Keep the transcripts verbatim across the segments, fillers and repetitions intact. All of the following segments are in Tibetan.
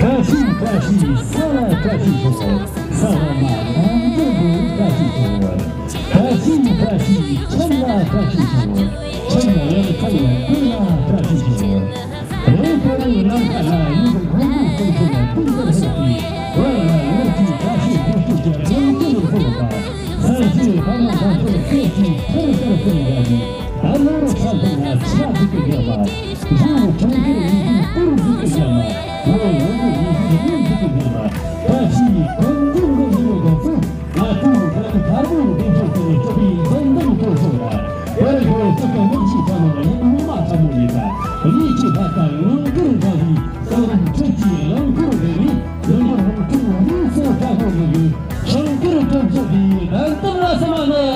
བཀྲ་ཤིས་བཀྲ་ཤིས་ས་ལ་བཀྲ་ཤིས་ཤོག། ས་ལ་མ་འདམ་རྒྱལ་པོ་བཀྲ་ཤིས་ཤོག། བཀྲ་ཤིས་བཀྲ་ཤིས་ཁྱེད་ལ་བཀྲ་ཤིས་ཤོག། ཁྱེད་ལ་ཡང་ཚང་བའི་ཀུན་ལ་བཀྲ་ཤིས་ཤོག། རེད། ཁོ་རང་ལམ་ཁ་ལ་ཡིན་པའི་ཁོང་ཁྲོ་སེམས་ཤུགས་ལ་ཏིག་ཏར་ཧུར་གྱིས་བོད་ལ་ལོ་གཅིག་བཀྲ་ཤིས་བདེ་སྐྱིད་ཀྱི་རང་བཞིན་ལ་སོགས་པ། ས་གཞིའི་ཕ་མ་དང་ཚོར་སྐད་ཅིག་ཐར་ཐར་ཟེར་བ་ནི། ད་ལོ་རུ་ས་ཐོག་ལ་ཆ་ཟིག་གི་རྒྱབ་པ། འཇུ་གྲོང་ཁྱེར་ཡིན་གྱི་ཏུར་ཟིག་གི་རྒྱབ་པ། ལོ་ཡོང་གི་ཡིན་གྱི་གནས་ཟིག་གི་རྒྱབ་པ། བཀྲ་ཤིས་དོན་ཀུན་གྱི་ཡིན་ནོ་དགོས་ཚུལ། ང་ཚོས་ད་ལྟ་བར་དུ་འདི་ཚོ་དང་སྤྱི་པའི་འཛིན་སྟངས་སྐོར་སོགས་ལ། དེར་འགྲོ་སྲིད་པའི་དམག་སྤྱི་ཚང་མ་ཡང་ངོ་མ་ཚ་མོ་ཡིན་ད། ངེད་ཀྱི་ལྷ་དང་ངང་གིར་འདྲ་བའི་ས་རུམ་ཁྲོད་ཀྱི་རླངས་འཁོར་རེ་རེ་ཡོན་གྱི་རང་ཁྱིམ་རིང་སོ་དྲག་པོ་ཡོད་པའི་ཤིང་དཀར་གྲོང་ཚོ་དེའི་བདག་དོན་ལ་སེམས་མ་ནོར།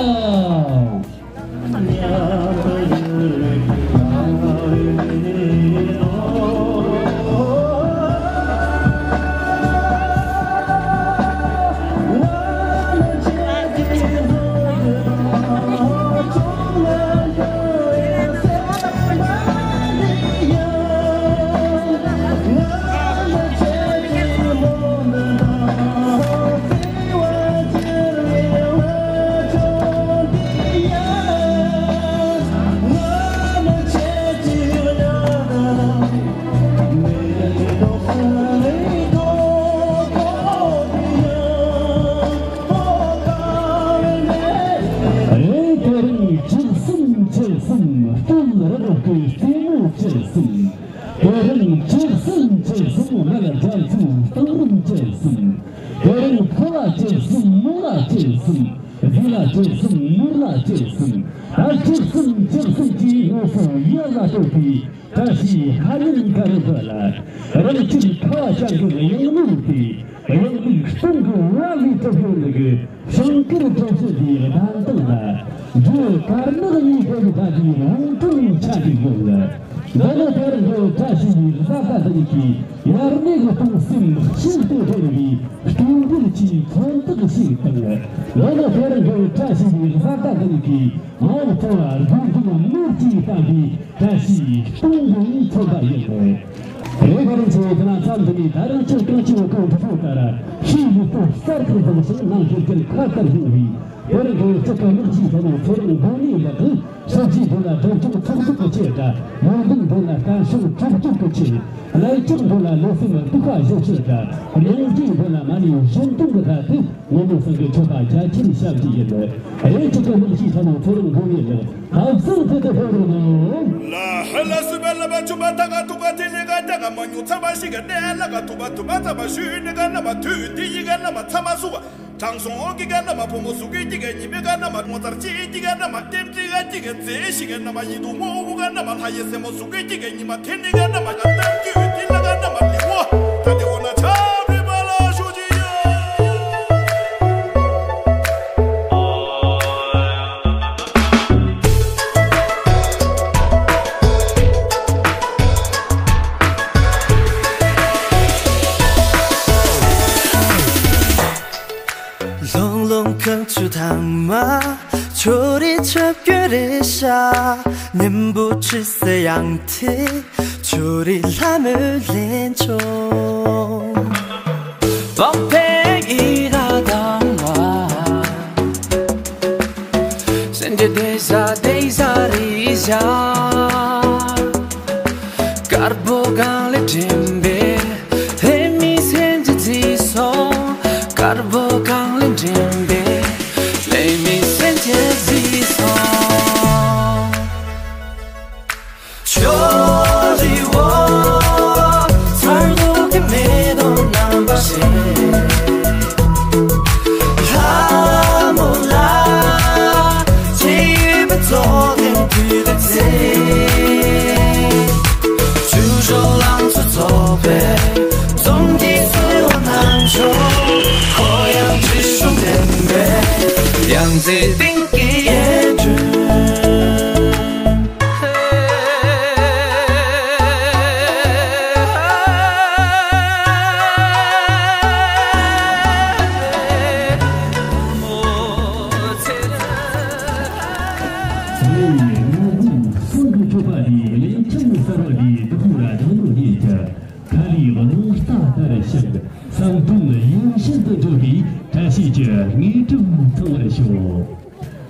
རེད། དེ་རིང་བཅུ་གསུམ་བཅུ་གསུམ་སྟོད་རི་རབ་ཀྱི་རྩེ་མོ་བཅུ་གསུམ། དེ་རིང་བཅུ་གསུམ་བཅུ་གསུམ་སྨད་རྒྱ་མཚོའི་གཏིང་རིམ་བཅུ་གསུམ། དེ་རིང་ཕོ་ལ་བཅུ་གསུམ་མོ་ལ་བཅུ་གསུམ། གཟུགས་ལ་བཅུ་གསུམ་ནོར་ལ་བཅུ་གསུམ། ད་བཅུ་གསུམ་བཅུ་གསུམ་གྱི་ངོ་སོ་ཡར་ལ་གཏོད་པའི་བཀྲ་ཤིས་ཧ་ལས་དགའ་རབ་ལ། རང་གཅིག་ཁ་བ་ཅན་གྱི་གཡང་ལུག་དེ། གཡང་ལུག་སྟོང་གི་བ་ལས་གྲུབ་ཡོད་འདི་གི་ཤིང་དཀར་གྲོང་ཚོ་འདིའི་གདན་སྟེང་ལ། འབྲུ་དཀར་ནག་གཉིས་ཀྱི་ད་ལྟའི་རང་གྲོང་ཆ་འགྲིག་ཡོད་ལ། འདི་ནི་དེར་འགྲོ་བཀྲ་ཤིས་པའི་བཟའ་ཟླ་འདི་གཉིས་ཀྱིས་ཡར་ནས་གི་གཏོང་སེམས་ཤིན་ཏུ་དྲན་པའི་སྟོན་འབུལ་གྱི་མཚོན་རྟགས་ཤིག་དང་། འདི་ནི་དེར་འགྲོ་བཀྲ་ཤིས་པའི་བཟའ་ཟླ་འདི་གཉིས་ཀྱིས་མ་འོངས་འཚོ་བ་རྒྱུན་དུ་ནོར་གྱིས་གཏམས་པའི་བཀྲ་ཤིས་སྟོང་གི་མཚོན་པ་ཡིན་པས། རེས་ག་རང་ཚོ་དེ་ན་མཚམས་འདི་ནས་ད་རང་ཅག་གང་ཅི་བ་གང་དུ་ཕོག་ལྟར་ཤིས་ཡུལ་སྟོད་གསར་དུ་འཛོམས་ཤིང་ནང་བཞིན་གྱི་ཁ་ལྟར་བཟུང་བའི། དེར་འགྲོ་སྤྱི་ཁ་དམག་སྤྱིའི་ཐོག་ནས་ཚེ་རིང་མགོན་གཉིས་ལགས་ཀྱིས་ས་གཞིའི་དོན་ལ་སྒྲིབ་སྦྱོང་ཚོགས་འདུ་གི་ཆེད་དང་། ཡོན་ཏན་དོན་ལ་བརྟན་སྲུང་ཚོགས་འདུ་གི་ཆེད། ལས་ཀྱི་དོན་ལ་ལས་སེམས་སྡུག་པ་བཞི་ཆེད་དང་། སྙིང་རྗེའི་དོན་ལ་མ་ཎི་བཞི་སྟོང་གི་ཐད་དུ་ངོ་མ་སངས་རྒྱས་མཆོད་པ་རྒྱ་ཆེར་བཤམས་ཀྱི་ཡིན་ལ། རེས་གཅིག་གི་དམག་སྤྱིའི་ཐོག་ནས་ཚེ་རིང་མགོན་གཉིས་ལགས་ཐབས་གསང་དེ་དུ་ཕེབས་རོགས་གནང་། ལ་ཧ་ལ་སུ་བ་ལ་བ་ཆུ་བ་ཐ་ག་ཐུ་བ་ཐི་ལི་ག་ཐ་ག་མ་ཉུ་ཚ་བ་ཤི་ག་ནེ་ལ་ག་ཐུ་བ་ཐུ་བ་ཚ་བ་ཤུ་ནི་ག་ན་མ་ཐུ་དི་ཡི་ག་ན་མ་ཚ་མ་སུ་བ། དྲང་སྲོང་གི་ག་ན་མ་ཕོ་མོ་སུ་གི་ཀྱི་ག་ཉི་མི་ག་ན་མ་ངོ་ཚར་ཅི་ཀྱི་ག་ན་མ་ཏེམ་ཅི་ག་ཀྱི་ག་ཛེ་ཤི་ག་ན་མ་ཡི་དུ་མོ་བུ་ག་ན་མ་ལྷ་ཡི་སེ་མོ་སུ་གི་ཀྱི་ག་ཉི་མ་ཐེ་ནི་ག་ན་མ་ག་ཏམ་ཀྱི་ཀྱི་ལ་ག་ན་མ་ལི་བོ་ད་དེ་འོ་ན་ཆ་བི་བ་ལ་ཤུ་ཅི་ཡ། ལོང་ལོང་གངས་ཆུ་ཐང་མ། ཁྱོད་རི་ཆབ་ཀྱི་རེ་ཤ། ཉིན་བུ་ཆུ་སེ་ཡང་ཐི། ཁྱོད་རི་ལྷ་མོ་ལེན་ཆོ། བག་ཕེ་ཨི་ར་དང་བ། སེན་ཏེ་དེ་ཟ་དེ་ཟ་རི་ཟ། དཀར་པོ་གང་ལ་དྲན་པའི་ལྷ་མི་སེན་ཏེ་ཟི་སོང་། དཀར་པོ་གང་ལ་དྲན་པའི་ལྷ་མི་སེན་ཏེ་ཟི་སོང་། ཆོ་རི་བོ། ཚར་དུ་གི་མེ་ཏོག་རྣམ་པ་ཞིག་ལྷ་མོ་ལ་ཅི་ཡོད་པ་ཚོ། མཛེས་སྡུག་གི་ཡལ་གྲོས། སེམས་ཀྱི་སྤྱོད་པ་འདི་གླིང་ཁྱིམ་གསར་བ་འདིའི་བདག་པོ་ར་རང་ལུགས་ཡིན་ཀྱང་། མཁའ་ལས་རླུང་རྟ་ལྟར་ཞིག་བསམ་དོན་ཡིད་བཞིན་དུ་འགྲུབ་པའི་བཀྲ་ཤིས་ཀྱི་དངོས་གྲུབ་ཚང་བར་ཤོག་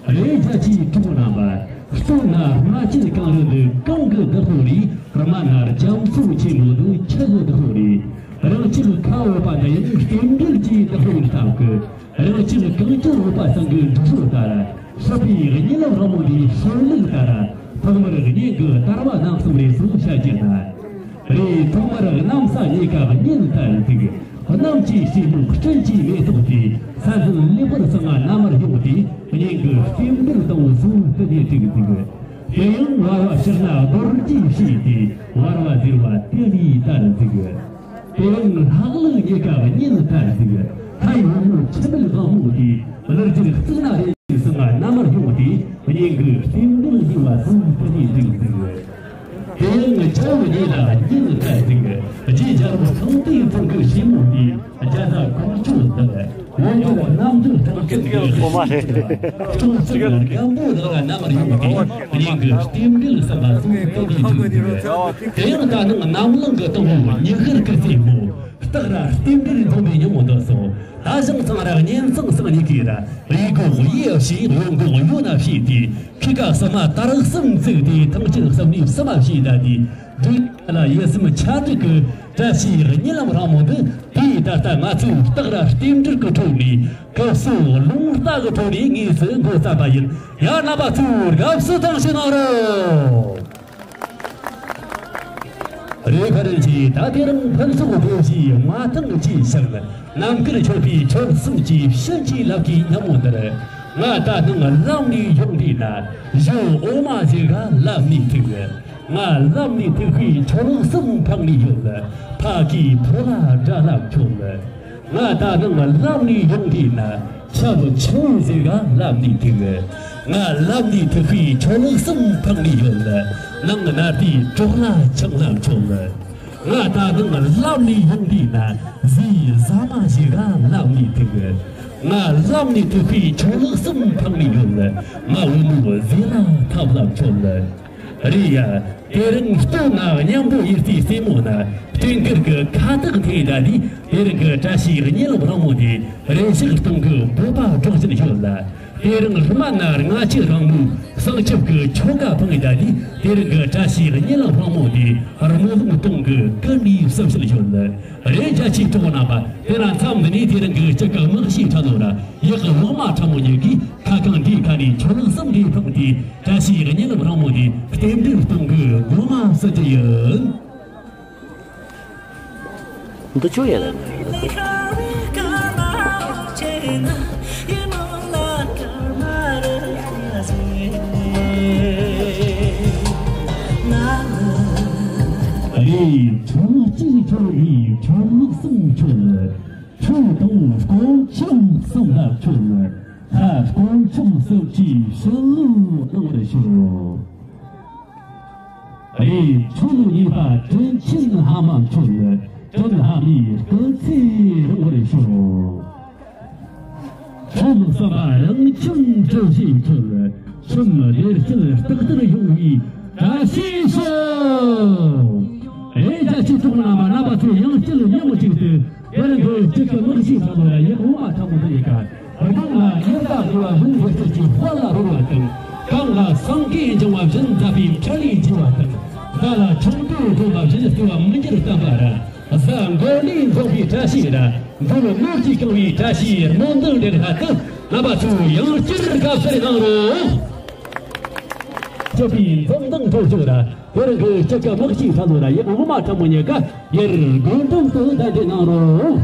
རེད། རྒྱལ་གཅེས་གྲོགས་རྣམ་པ། སྟོད་ན་རྨ་ཆེན་གངས་རི་འདི་གངས་ཀྱི་བདག་པོ་རེད། སྨད་ན་རྒྱ་མཚོ་ཆེན་མོ་འདི་ཆུ་གི་བདག་པོ་རེད། རང་གཅིག་ཁ་འོག་པ་འདི་ཡང་རྟེན་འབྲེལ་གྱི་བདག་པོ་ཡིན་སྟབས་ཀྱིས། རང་གཅིག་གངས་ཅན་འོག་པ་ཚང་གི་འབྲུ་ཤོག་ལྟར། སྲིད་པའི་གཉིད་ལམ་རིང་མོ་འདིའི་སྲོལ་ལུགས་ལྟར། ཐོག་མར་གཉེན་གྱི་དར་བ་གནམ་གསུམ་རེ་སུ་བྱ་རྒྱུ་ན། རེད། ཐོག་མར་གནམ་ས་གཉིས་ཀ་གཉེན་ལྟར་འཛུགས། གནམ་གྱི་སྲས་མོ་སྤྲིན་གྱི་མེ་ཏོག་དེ། ས་འཛིན་ལེགས་པར་བསྲིངས་ང་གནམ་མར་ཡོང་སྟེ། གཉེན་གྱི་རྟེན་འབྲེལ་དང་སུ་དེ་ནས་འགྲིག་འདུག་དེ་ཡང་བར་བ་ཕྱིར་ན་རྡོ་རྗེ་བྱས་ཏེ། བར་བ་ཟེར་བ་དེ་ལས་ལྟར་འཛུགས། དེ་ཡང་ལྷག་ལུས་གཉིས་ཀ་གཉེན་ལྟར་འཛུགས། ལྷའི་བུ་མོ་འཆི་མེད་དབང་མོ་དེ། གླུ་རྒྱུན་གཙུག་ན་རེ་སུ་ང་གནམ་མར་ཡོང་སྟེ། གཉེན་གྱི་རྟེན་འབྲེལ་ཡིན་བ་སུ་དེ་ནས་འགྲིག་འདུག་དེ་ཡང་བྱ་བ་གཉིས་ལ་གཉེན་ལྟར་འཛུགས། རྗེ་རྒྱལ་པོ་ཚངས་པའི་དབང་གི་ཞལ་མོ་དེ། རྒྱ་ཟླ་གོང་ཆུ་ལྟར། འོད་འདྲ་རྣམ་འགྱུར་གྲགས་ཅན་གྱི། ཁོ་མ་རེད། ཁྲོམ་གསུམ་ལ་རྒན་པོ་དག་ལ་གནམ་མར་ཡོང་སྟེ། གཉེན་གྱི་རྟེན་འབྲེལ་བསམ་པ་སུ་དེ་ནས་འགྲིག་འདུག་དེ་ཡང་ད་ནངས་གནམ་གླིང་གི་སྟེང་དུ་ཉི་ཤར་གྱི་སྲས་མོ། སྟག་ར་རྟེན་འབྲེལ་འཛོམས་པའི་ཉིན་མོ་འདི་སོང་། ད་ཞིང་ཚང་ར་གཉེན་ཚང་སང་གཉིས་ཀྱིས་ར། གཡས་སྒོ་གཡས་བྱས། གཡོན་སྒོ་གཡོན་ན་བྱས་ཏེ། ཁི་ཀ་ས་མ་དར་གསུམ་བཙུགས་ཏེ། ཐང་ཆེན་གསུམ་ནས་བསམ་མ་བྱས་ད་དེ། སྒྲིག་ལ་ཡིད་སེམས་ཆ་འགྲིག་གི་བཀྲ་ཤིས་གཉིད་ལམ་རིང་མོ་འདི། དེའི་ད་ལྟ་ང་ཚོའི་སྟག་ར་རྟེན་འབྲེལ་གྱི་ཁྲོད་ནས། སྐུ་གསུང་རླུང་རྟ་གི་ཁྲོད་ནས་དངོས་སུ་འགོ་བརྩམས་པ་ཡིན། ཡ། རྣམ་པ་ཚོས་དགའ་བསུ་དང་ཞུ་གནང་རོགས། རེས་ག་རེ་གྱིས་ད་དེ་རིང་ཕུན་ཚོགས་སྡེ་བཞིའི་མངའ་ཐང་ཆེ་ཞིང་རྣམ་དཀར་ཕྱོགས་པའི་ཆོལ་གསུམ་གྱི་བྱིན་གྱིས་བརླབས་ཀྱི་ཉིན་མོ་འདིར། ང་ད་ནངས་ལམ་ནས་ཡོང་དུས་ན་གཞོན་འོ་མ་ཞིག་ག་ལམ་ནས་ཐུག་ང་ལམ་ནས་ཐུག་པའི་ཆོལ་གསུམ་འཕངས་ནས་ཡོད། ཕ་གིའི་ཕོ་ལ་དགྲ་ལ་འཁྱོངས། ང་ད་ནངས་ལམ་ནས་ཡོང་དུས་ན། ཆབ་ཆུང་ཟིག་ག་ལམ་ནས་ཐུག་ང་ལམ་ནས་ཐུག་པའི་ཆོལ་གསུམ་འཕངས་ནས་ཡོད། ནང་ན་དེའི་གྲོགས་ལ་ཆང་ལ་འཁྱོངས། ང་ད་ནངས་ལམ་ནས་ཡོང་དུས་ན། ཟས་ཟ་མ་ཞིག་ག་ལམ་ནས་ཐུག་ང་ལམ་ནས་ཐུག་པའི་ཆོལ་གསུམ་འཕངས་ནས་ཡོད། ང་བུ་མོ་ཟས་ལ་ཐབས་ལ་འཁྱོངས། རེད་ཡ། དེ་རིང་སྟོད་ན་གཉན་པོ་གཡུ་རྩེའི་རྩེ་མོ་ན། སྤྲིན་དཀར་གྱི་ཁ་བཏགས་འཐེན་ད་དུས། དེ་རིང་གི་བཀྲ་ཤིས་གཉིད་ལམ་རིང་མོ་དེ། རེ་ཞིག་སྟོང་གི་བོད་པ་སྒྲོག་བཞིན་ཡོད་ལ། དེ་རིང་སྨད་ན་རྔ་ཆུ་རིང་མོའི་བྱང་ཆུབ་ཀྱི་ཆོ་ག་འཕངས་ད་དུས། དེ་རིང་གི་བཀྲ་ཤིས་གཉིད་ལམ་རིང་མོ་དེ། རྨོ་ལུང་སྟོང་གི་ཀུན་ནས་བསུ་བཞིན་ཡོད་ལ། རེད། རྒྱ་ཆེའི་གྲོགས་རྣམ་པ། དེ་ན་མཚམས་འདི་ནས་དེ་རིང་གི་སྐྱིད་ཀྱི་དམག་ཤིས་ཁྲ་ནོར་ར་ཡག་གི་འོག་མ་ཁྲ་མོ་གཉིས་ཀྱིས་ཁ་རྐང་འདིའི་ཁ་ནས་ཆོལ་གསུམ་འདིའི་ཐོག་དེ་བཀྲ་ཤིས་གཉིད་ལམ་རིང་མོ་དེ་རྟེན་འབྲེལ་གཏོང་གི་ངོ་མ་བསུ་རྒྱུ་ཡིན། འདི་ཆོ་ཡ་ལ། རེད། ཆོལ་གཅིག་ཆོལ་གཉིས་ཆོལ་གསུམ་ཆོལ། ཆོལ་དང་དཀོན་མཆོག་གསུམ་ལ་མཆོད། ལྷ་དཀོན་མཆོག་གསུམ་གྱི་བྱིན་རླབས་གནང་བར་ཞུ། རེད། ཆོལ་གཉིས་པ་དྲིན་ཆེན་ཕ་མ་མཆོད། དྲིན་ཕ་མའི་སྐུ་ཚེ་རིང་བར་ཞུ། ཁྲིམས་གསུམ་པ་རང་ཁྱིམ་སྤྲུལ་ཞིག་མཆོད། ཁྲིམས་བདེ་སྐྱིད་རྟག་ཏུ་ཡོང་བའི་བཀྲ་ཤིས་ཤོག་རེད། རྒྱ་ཆེའི་གྲོགས་རྣམ་པ། རྣམ་པ་ཚོ་ཡང་སྐྱིད་ཉིན་མོ་གཅིག་ཏུ། དེ་རིང་གི་སྐྱིད་ཀྱི་དམག་ཤིས་ཁྲ་ལོ་ཡ་ཡག་འོ་མ་ཁྲ་མོ་འདི་ཡི་ག་གདོང་ལ་གཡུ་རྟ་རྒོད་པ་བཞིན་འདི་སྐྱིད་ཀྱི་དཔལ་ལ་རོལ་བ་དང་། རྐང་ལ་སེང་གེ་འགྱིང་བ་བཞིན་མཛད་པའི་འཕྲིན་ལས་རྒྱས་པ་དང་། རྟ་ལ་ཆང་དུ་འཛོམས་པ་བཞིན་བརྩེ་བ་མི་འགྱུར་བརྟན་པ་ར། གཟའ་མགོ་ནས་འཛོམས་པའི་བཀྲ་ཤིས་ར། འབྲུ་ནོར་གྱིས་གང་བའི་བཀྲ་ཤིས་སྨོན་འདུན་འདིར་ལྷ་དུ། རྣམ་པ་ཚོ་ཡང་བསྐྱར་དགའ་བསུ་གནང་རོགས། སྐྱིད་པའི་འཛུམ་མདངས་འཕྲོ་བཅུག་ར། དེ་རིང་གི་སྐྱིད་ཀྱི་དམག་ཤིས་ཁྲ་ལོ་ར་ཡག་འོ་མ་ཁྲ་མོ་གཉིས་ཀ་ཡར་རྒོད་འགྲམ་དུ་གདན་འདྲེན་གནང་རོགས།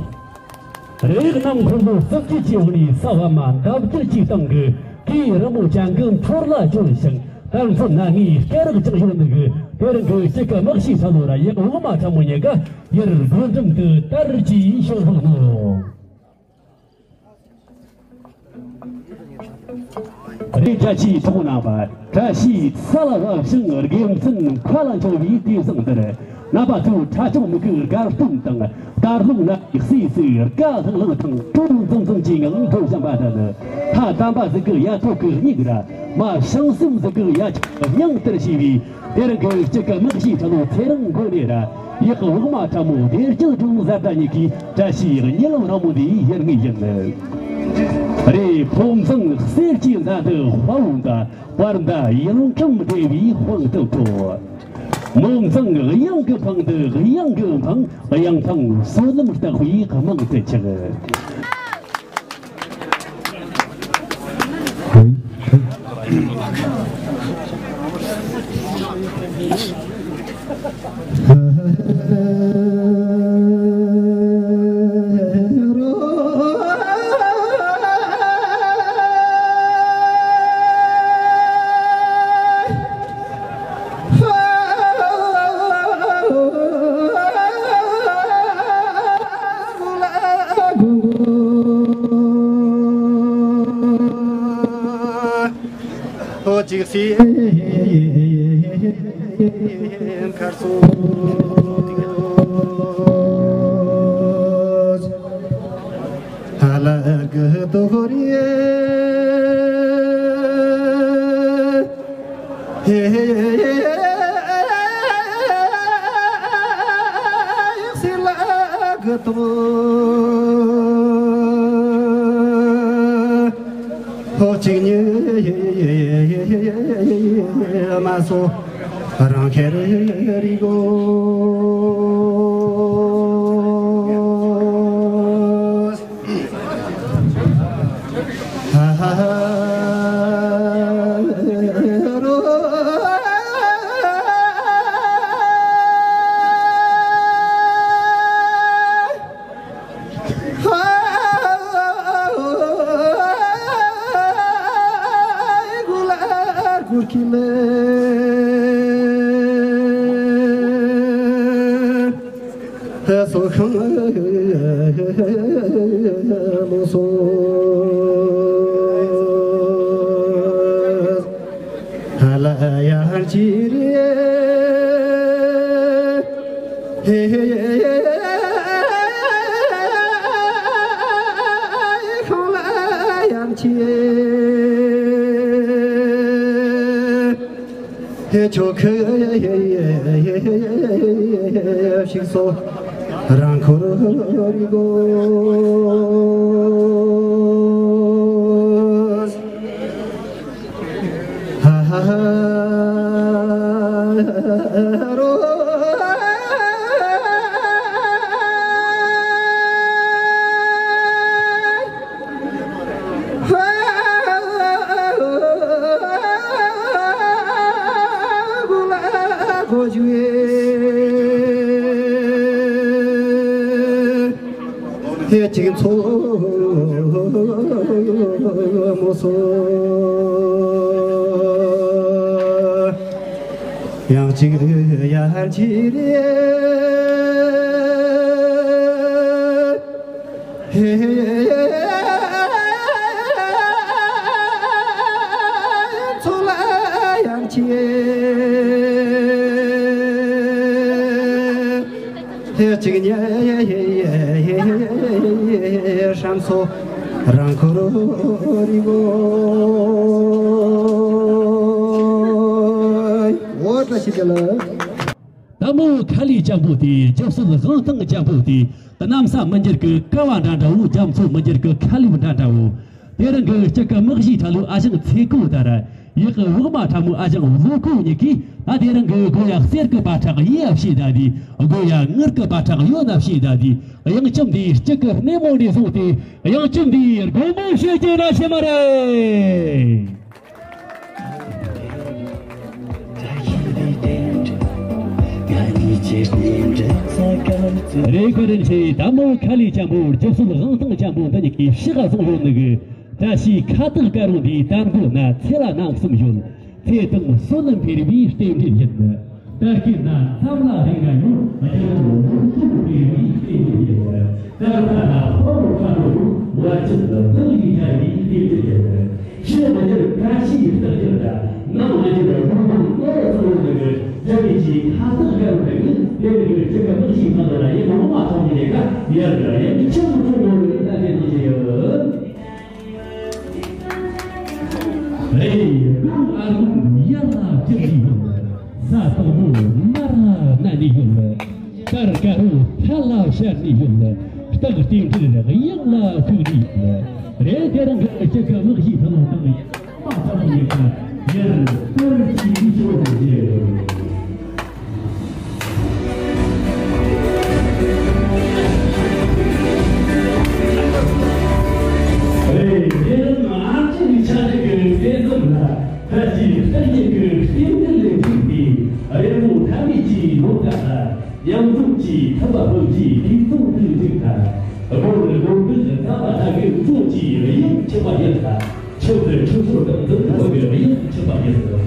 རིགས་རྣམས་ཕུན་སུམ་ཚོགས་ཀྱི་འོག་ནས་ས་བ་མ་འདབ་ཀྱི་སྟེང་གི་གོས་རི་མོ་ཅན་གྱི་འཕྲོར་ལ་བྱོན་ཞིང་། ད་ཚོད་ན་ངའི་སྐེ་རགས་ཀྱང་ཡོད་ནི་གི། དེ་རིང་གི་སྐྱིད་ཀྱི་དམག་ཤིས་ཁྲ་ལོ་ར་ཡག་འོ་མ་ཁྲ་མོ་གཉིས་ཀ་ཡར་རྒོད་འགྲམ་དུ་དར་གྱིས་བྱོན་ལགས་ནོ། རྒྱ་ཆེའི་ཐོག་ན་པ། བཀྲ་ཤིས་ས་ལ་བབས་ཤིང་དགེ་མཚན་མཁའ་ལ་འཕྱོ་བའི་དུས་བཟང་འདིར། ནད་པ་ཚོའི་ཁྲ་ཆུང་མི་ཁུག་དགའ་སྟོན་དང་། རྟ་ལུང་ན་བསིལ་བསིལ་དགའ་ལྷང་ལྷང་དང་། སྤྲོ་འཛིང་འཛིང་གྱི་ངང་འགྲོ་བཞིན་པ་དེ་ནི། ཐ་དམ་པ་ཟིག་གི་ཡ་ཐོག་གི་སྙིགས་ར། མ་བྱང་སེམས་ཟིག་གི་ཡ་ཆག་སྙིང་ལྟར་ཞི་བའི། དེ་རིང་གི་སྐྱིད་ཀྱི་མིག་ཤེས་ཁྲ་ལོ་ཚེ་རིང་མགོ་ནས་ར། ཡག་འོག་མ་ཕྲ་མོ་བདེ་སྐྱིད་སྒྲོལ་མ་བཟའ་ཟླ་གཉིས་ཀྱི་བཀྲ་ཤིས་གཉིད་ལམ་རིང་མོ་འདིའི་ཡུལ་ངེས་ཡིན། རེད། ཕོ་བཟང་གསེར་གྱི་མདའ་འདི་དཔའ་བོ་འདའ། དཔའ་མདའ་ཡུལ་ཁམས་བདེ་བའི་དཔང་དུ་གོ། མོ་བཟང་གཡང་གི་འཕང་འདི་གཡང་གི་འཕང་། གཡང་འཕང་བསོད་ནམས་རྟག་པའི་རྨང་དུ་ཆགས། ཨོ་ཅིག་སི་མཁར་སོ། ཨ་ལ་གི་ཏོ་ཧོ་རི་ཧེ་ཧེ་ཧེ་ཧེ། སི་ལ་གི་ཏོ། ཧོ་ཅིག་ཉེ་མ་སོ་རང་ཁེར་རི་གོ། ཧ་ཧ་ཧ་རོ། ཧེ་ཆོ་ཁེ་ཤིག་སོ་རང་འཁོར་རི་གོ། ཧ་ཧ་ཧ་རོ། ཧེ་ཅིག་མཚོ་མོ་སོ། ཡང་ཅིག་ཡར་ཅི་རེད། ཚོ་ལ་ཡང་ཆེ། ཧེ་གཅིག་ཉེ་ཧྲམ་སོ་རང་འཁོར་རི་བོ། འོ་བཀྲ་ཤིས་བདེ་ལེགས། དལ་མོ་ཁ་ལས་འཇམ་པོ་དེ། རྒྱུ་སོལ་དབང་ཐང་འཇམ་པོ་དེ། གནམ་ས་མི་འགྱུར་གི་ཀ་བ་འདྲ་འདྲ་བོ། རྒྱ་མཚོ་མི་འགྱུར་གི་ཁ་ལེབ་འདྲ་འདྲ་བོ། དེ་རིང་གི་སྐྱིད་ཀྱི་མིག་ཤེས་ཁྲ་ལོའི་ཨ་ཞང་ཚེ་ཁོ་དར། ཡག་གི་འོག་མ་ཁྲ་མོའི་ཨ་ཞང་བློ་ཁོ་གཉིས་ཀྱིས་ད་དེ་རིང་གི་དགོ་ཡ་གསེར་གི་པ་ཁྲག་ཡིན་ཡ་བྱས་ད་དེ། དགོ་ཡ་དངུལ་གི་པ་ཁྲག་ཡོད་ན་བྱས་ད་དེ། གཡང་ཆུམ་འདིའི་སྐྱིད་ཀྱི་སྣེ་མོ་ནས་བཟུང་སྟེ། གཡང་ཆུམ་འདིའི་སྒོ་མོ་ཕྱེ་རྒྱུ་ན་ཤེས་མ་རེད། རེད། ཁོ་རིན་ཆེ་དལ་མོ་ཁ་ལས་འཇམ་པོ། རྒྱུ་སོལ་དབང་ཐང་འཇམ་པོ་འདི་གཉིས་ཀྱིས་ཕྱག་བཟུང་ཡོད་ནི་གི། བཀྲ་ཤིས་ཁ་བཏགས་དཀར་རོང་འདིའི་དར་མགོ་ན་ཚེ་ལ་རྣམ་གསུམ་ཡོད། ཚེ་དང་བསོད་ནམས་འཕེལ་བའི་རྟེན་འབྲེལ་ཡིན། ད་སྐྱིད་ན་མཚམས་ལ་རིག་ན་ཡོད། རྒྱུ་དང་ལུང་སྟོང་འཕེལ་བའི་རྟེན་འབྲེལ་ཡིན། ད་ལྟ་ན་ཕོ་རུ་ཁ་ལོ་རུ་བ་ཅིག་ལ་བདག་ཡིན་ཡ་ཡིན་རྟེན་འབྲེལ་ཡིན། ཕྱི་མི་འགྱུར་ཀ་ ཤེས་ཀྱི་རྟགས་ཀྱི་ར། ནམ་ང་ཅི་ར་ཀུན་ཀུན་བློ་ལ་ཚོར་བའི་ནི་གི་དྲན་པའི་ཅིག་ཁ་ཐག་འགལ་བའི་ནི་དེ་ནི་གི་ཅི་ག་མི་ཤེས་ཁ་ཐག་ལ་ཡིད་མ་འོང་བ་ཐོག་ནས་ལས་ཀ་ཡར་གི་ར་ཡར་གི་ཆེན་པོ་ཁྲོད་ནོར་བའི་ལྟ་དེ་ནང་བཞིན་ཡོད། ཨེ་ཀུན་ཨ་ཀུན་ཡར་ལ་ཅི་ཡིན་ཡོད། ས་དོག་པོ་མར་ལ་གནས་ནས་ཡོད། དར་དཀར་པོ་ཐལ་ལ་ཤར་ནས་ཡོད། སྟག་རྟེན་འབྲེལ་གཡང་ལ་ཐུག་ནས་ཡོད། རེད་དེ་རིང་གི་སྤྱི་ཁ་དམག་ཞིག་ཐོན་ལ་བཏང་ཡིན། མ་ཐག་ཡིན་ཁ་ཡར་དར་ཞིག་ཤོར་རེད། རེད་དེ་རིང་ང་ཚོའི་ཆ་ལེ་གི་དེ་ཚོ་ལ་ད་ཅི་ལྟར་གྱི་གི་རྟེན་འབྲེལ་ལས་འགྲིག་པའི་རེ་མོ་ཐ་མའི་ཀྱི་ལོ་ཀ་ལ། ཡང་འཛོམས་ཀྱི་ཐུབ་པ་ཀུན་གྱི་དུས་གཙང་དུ་འཇུག་ཐལ། སྒོར་སྒོར་འདུག་ཐ་མ་ཐ་གི་མཚོ་གྱི་དབྱིངས་ཆེ་བ་ཡིན་ཐལ། ཆུ་ཚོད་ཆུ་ཚོད་དང་འཛིན་ཐུབ་པ་གི་དབྱིངས་ཆེ་བ་ཡིན་ཐལ།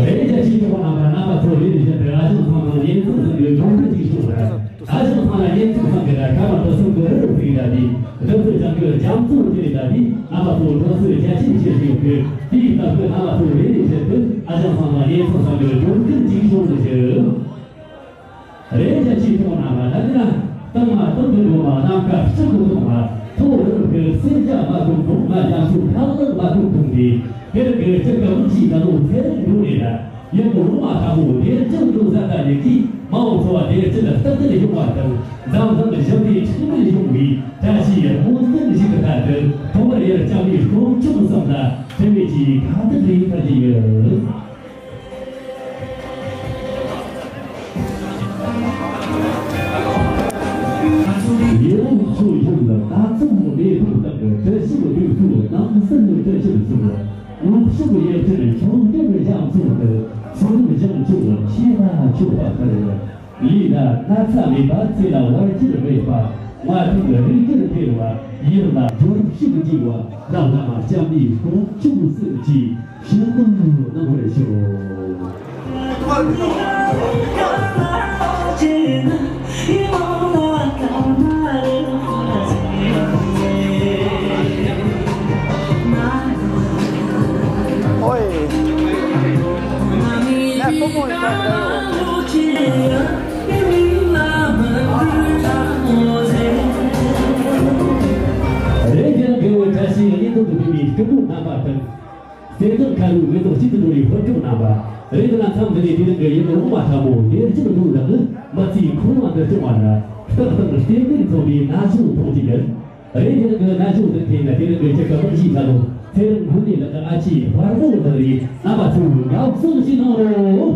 རེད་རྒྱ་ཆེའི་གྲོགས་པོ་རྣམ་པ་རྣམ་པ་ཚོ་ལས་རིགས་བཞིན་དུ་ཨ་ཞང་ཚང་དང་ཡན་ཚང་ཚང་གི་གྲོང་ཁྱེར་གཅིག་སོང་ར། ཨ་ཞང་ཚང་ལ་ཡན་ཚང་ཚང་གི་ར་ཁ་མ་དུ་སོང་གི་རི་རུ་ཕིག་ར་དི་དུ་སུ་ཅང་གི་རྒྱ་མཚོ་དེ་རེད་ད་དི་རྣམ་པ་ཚོ་གྲོགས་སུ་རྒྱ་ཆེའི་ཆེ་ཞིང་གི་དེའི་སྟབས་ཀྱི་རྣམ་པ་ཚོ་ལས་རིགས་བཞིན་དུ་ཨ་ཞང་ཚང་ལ་ཡན་ཚང་ཚང་གི་གྲོང་ཁྱེར་གཅིག་སོང་ཟེར་ཞུ། རེད་རྒྱ་ཆེའི་གྲོགས་རྣམ་པ་ད་ནི་ན་སྟག་མ་སྟག་ཏུ་འགྲོ་བ་ནམ་མཁའ་སྤྱི་ཁོ་ཐོག་མ་ཐོག་རི་རབ་ཀྱི་སེར་སྐྱ་མ་ཐུག་ཐོག་མ་རྒྱ་མཚོ་ཁ་ལག་མ་ཐུག་ཐོག་ནས་དེར་གི་སྤྱི་ཀ་མི་ཞིག་ད་ལོ་ཚེ་རིང་འགྲོ་ནས་ན་ཡུལ་གོ་རོ་མ་ཁ་མོ་དེར་ཅང་འགྲོ་ས་ད་ནི་གིས་མ་འོ་ཚོ་བ་དེར་ཅི་ལ་སྟག་ཏུ་ཡོང་བ་དང་འཛམ་གླིང་བཞི་པའི་ཁྲིམས་ལ་ཡོང་བའི་བཀྲ་ཤིས་སྨོན་འདུན་ཞིག་གི་ཐད་དུ་ཐོག་མར་ཡར་བཅར་བའི་དཀོན་མཆོག་གསུམ་ལ་དྲན་པའི་ཀྱི་ཁ་ཐུག་རེ་ཕུལ་གྱི་ཡོད། ཡེ་རུ་ཆོས་འབྱོར་ལ་ད་ཚང་མོ་ལས་ཐུག་དང་གི་བཀྲ་ཤིས་ལོ་དུས་ཚོད་ནང་སྲིད་ལ་བཀྲ་ཤིས་སུ་ངོ་ཤུགས་ཡེ་ཁྲིར་ཆོས་འབྱོར་བཞག་ཚུལ་དུ་ཚོགས་རིམ་བཞེངས་ཆོག་ཆེ་ལ་ཆོག་པ་ལྟར། ལུས་ལ་ན་ཚ་མེད་པ། ཚེ་ལ་བར་ཆད་མེད་པ། མ་ཐུག་རིགས་རྒྱུད་འཕེལ་བ། ཡིད་ལ་འབྱོར་ཕྱུག་འཇིག་བ། བླ་ན་མ་སྐྱབས་གནས་དཀོན་མཆོག་གསུམ་གྱིས་ཕྱིར་བཏང་གནང་བར་ཤོག། ཨོའི། ཡ། ཀོ་མོ་ཡིན་པ་འདྲ་བོ། རེད། རྒྱལ་དགེ་བའི་བཀྲ་ཤིས་གླིང་དུ་འདུས་པའི་སྐུ་ཕྲེང་རྣམ་པ་དང་། གསེར་ཐང་ཁ་ལུ་མེ་ཏོག་གཅིག་ཏུ་འགྲོ་བའི་ཕོ་བྲང་རྣམ་པ། རེད་དེ་ན་མཚམས་འདི་ནས་དེ་རིང་གི་ཡུལ་འོང་བ་ཁྲ་མོ་དེར་གཅིག་འགྲོ་ལགས། མི་ཚེའི་འཁོར་བ་འདི་སྐྱོང་བ་ལ་སྟག་དང་སྟེང་འདིར་འཚོགས་པའི་ན་ཆུང་མཐོང་གཅིག་ཡིན། རེད་དེ་རིང་གི་ན་ཆུང་འདི་ཐེངས་ལ་དེ་རིང་གི་སྤྱི་ཁ་དམག་ཞིག་ལ་ལོ་ཚེ་རིང་འགུལ་ནས་ལགས། ཨ་ཆེ་བར་མོ་ལགས་རེད། རྣམ་པ་ཚོས་དགའ་བསུ་ཞིག་གནང་རོགས།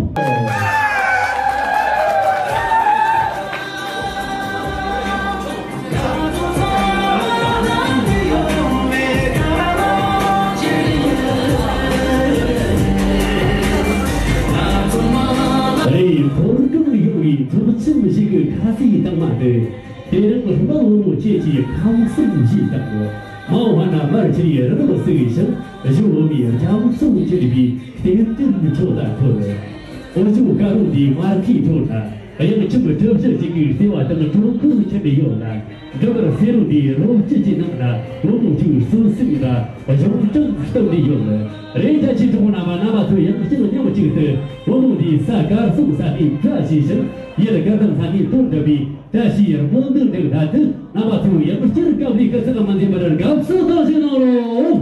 རེད། ཕོ་བྲང་ཡོང་བའི་གྲོགས་ཆེན་ཞིག་གི་ཁ་ཟས་དྭངས་མ་དེ། དེ་རིང་རི་མོ་བུ་མོ་ཁྱེད་ཀྱི་ཁམས་གསུམ་ཞིག་དང་། མ་འོངས་པ་ན་མར་ཁྱེད་ཡི་རི་དྭགས་སྲེག་ཞིང་གཞུང་འོ་མའི་རྒྱ་མཚོ་འཁྱིལ་བའི་རྟེན་འབྲེལ་འཕྲོ་དང་འཁོར། འོ་ཆུ་དཀར་རོང་འདིའི་མར་ཁའི་འཕྲོ་དང་། གཡང་ཁྱིམ་གྲུ་བཞི་གཅིག་གི་ལྟེ་བ་དང་གྲོག་ཁུག་ཁྱིམ་ནས་ཡོད་ལ། འབྲུ་དཀར་སེ་རུ་འདིའི་རོ་སྐྱིད་ཀྱི་ནང་ན་བུ་མོ་ཁྱོད་སུན་སིམ་ལ་གཞུང་དྲང་སྟབས་ནས་ཡོད། རེད། རྒྱ་ཆེའི་གྲོགས་པོ་རྣམ་པ་རྣམ་པ་ཚོ་ཡང་ཅིག་མཉམ་གཅིག་ཏུ་བུ་མོ་འདིའི་ས་དཀར་གསུམ་ས་ནས་བཀྲ་ཤིས་ཤིང་། ཡུལ་དགའ་ལྡན་ས་ནས་དོན་འགྲུབ་པའི་བཀྲ་ཤིས་སྨོན་འདུན་འདེགས་ཐད་དུ་རྣམ་པ་ཚོས་ཡང་བསྐྱར་དཀའ་ལས་ཁག་ཚང་མ་འཛེམ་པར་དགའ་བསུ་དང་ཞུ་གནང་རོགས།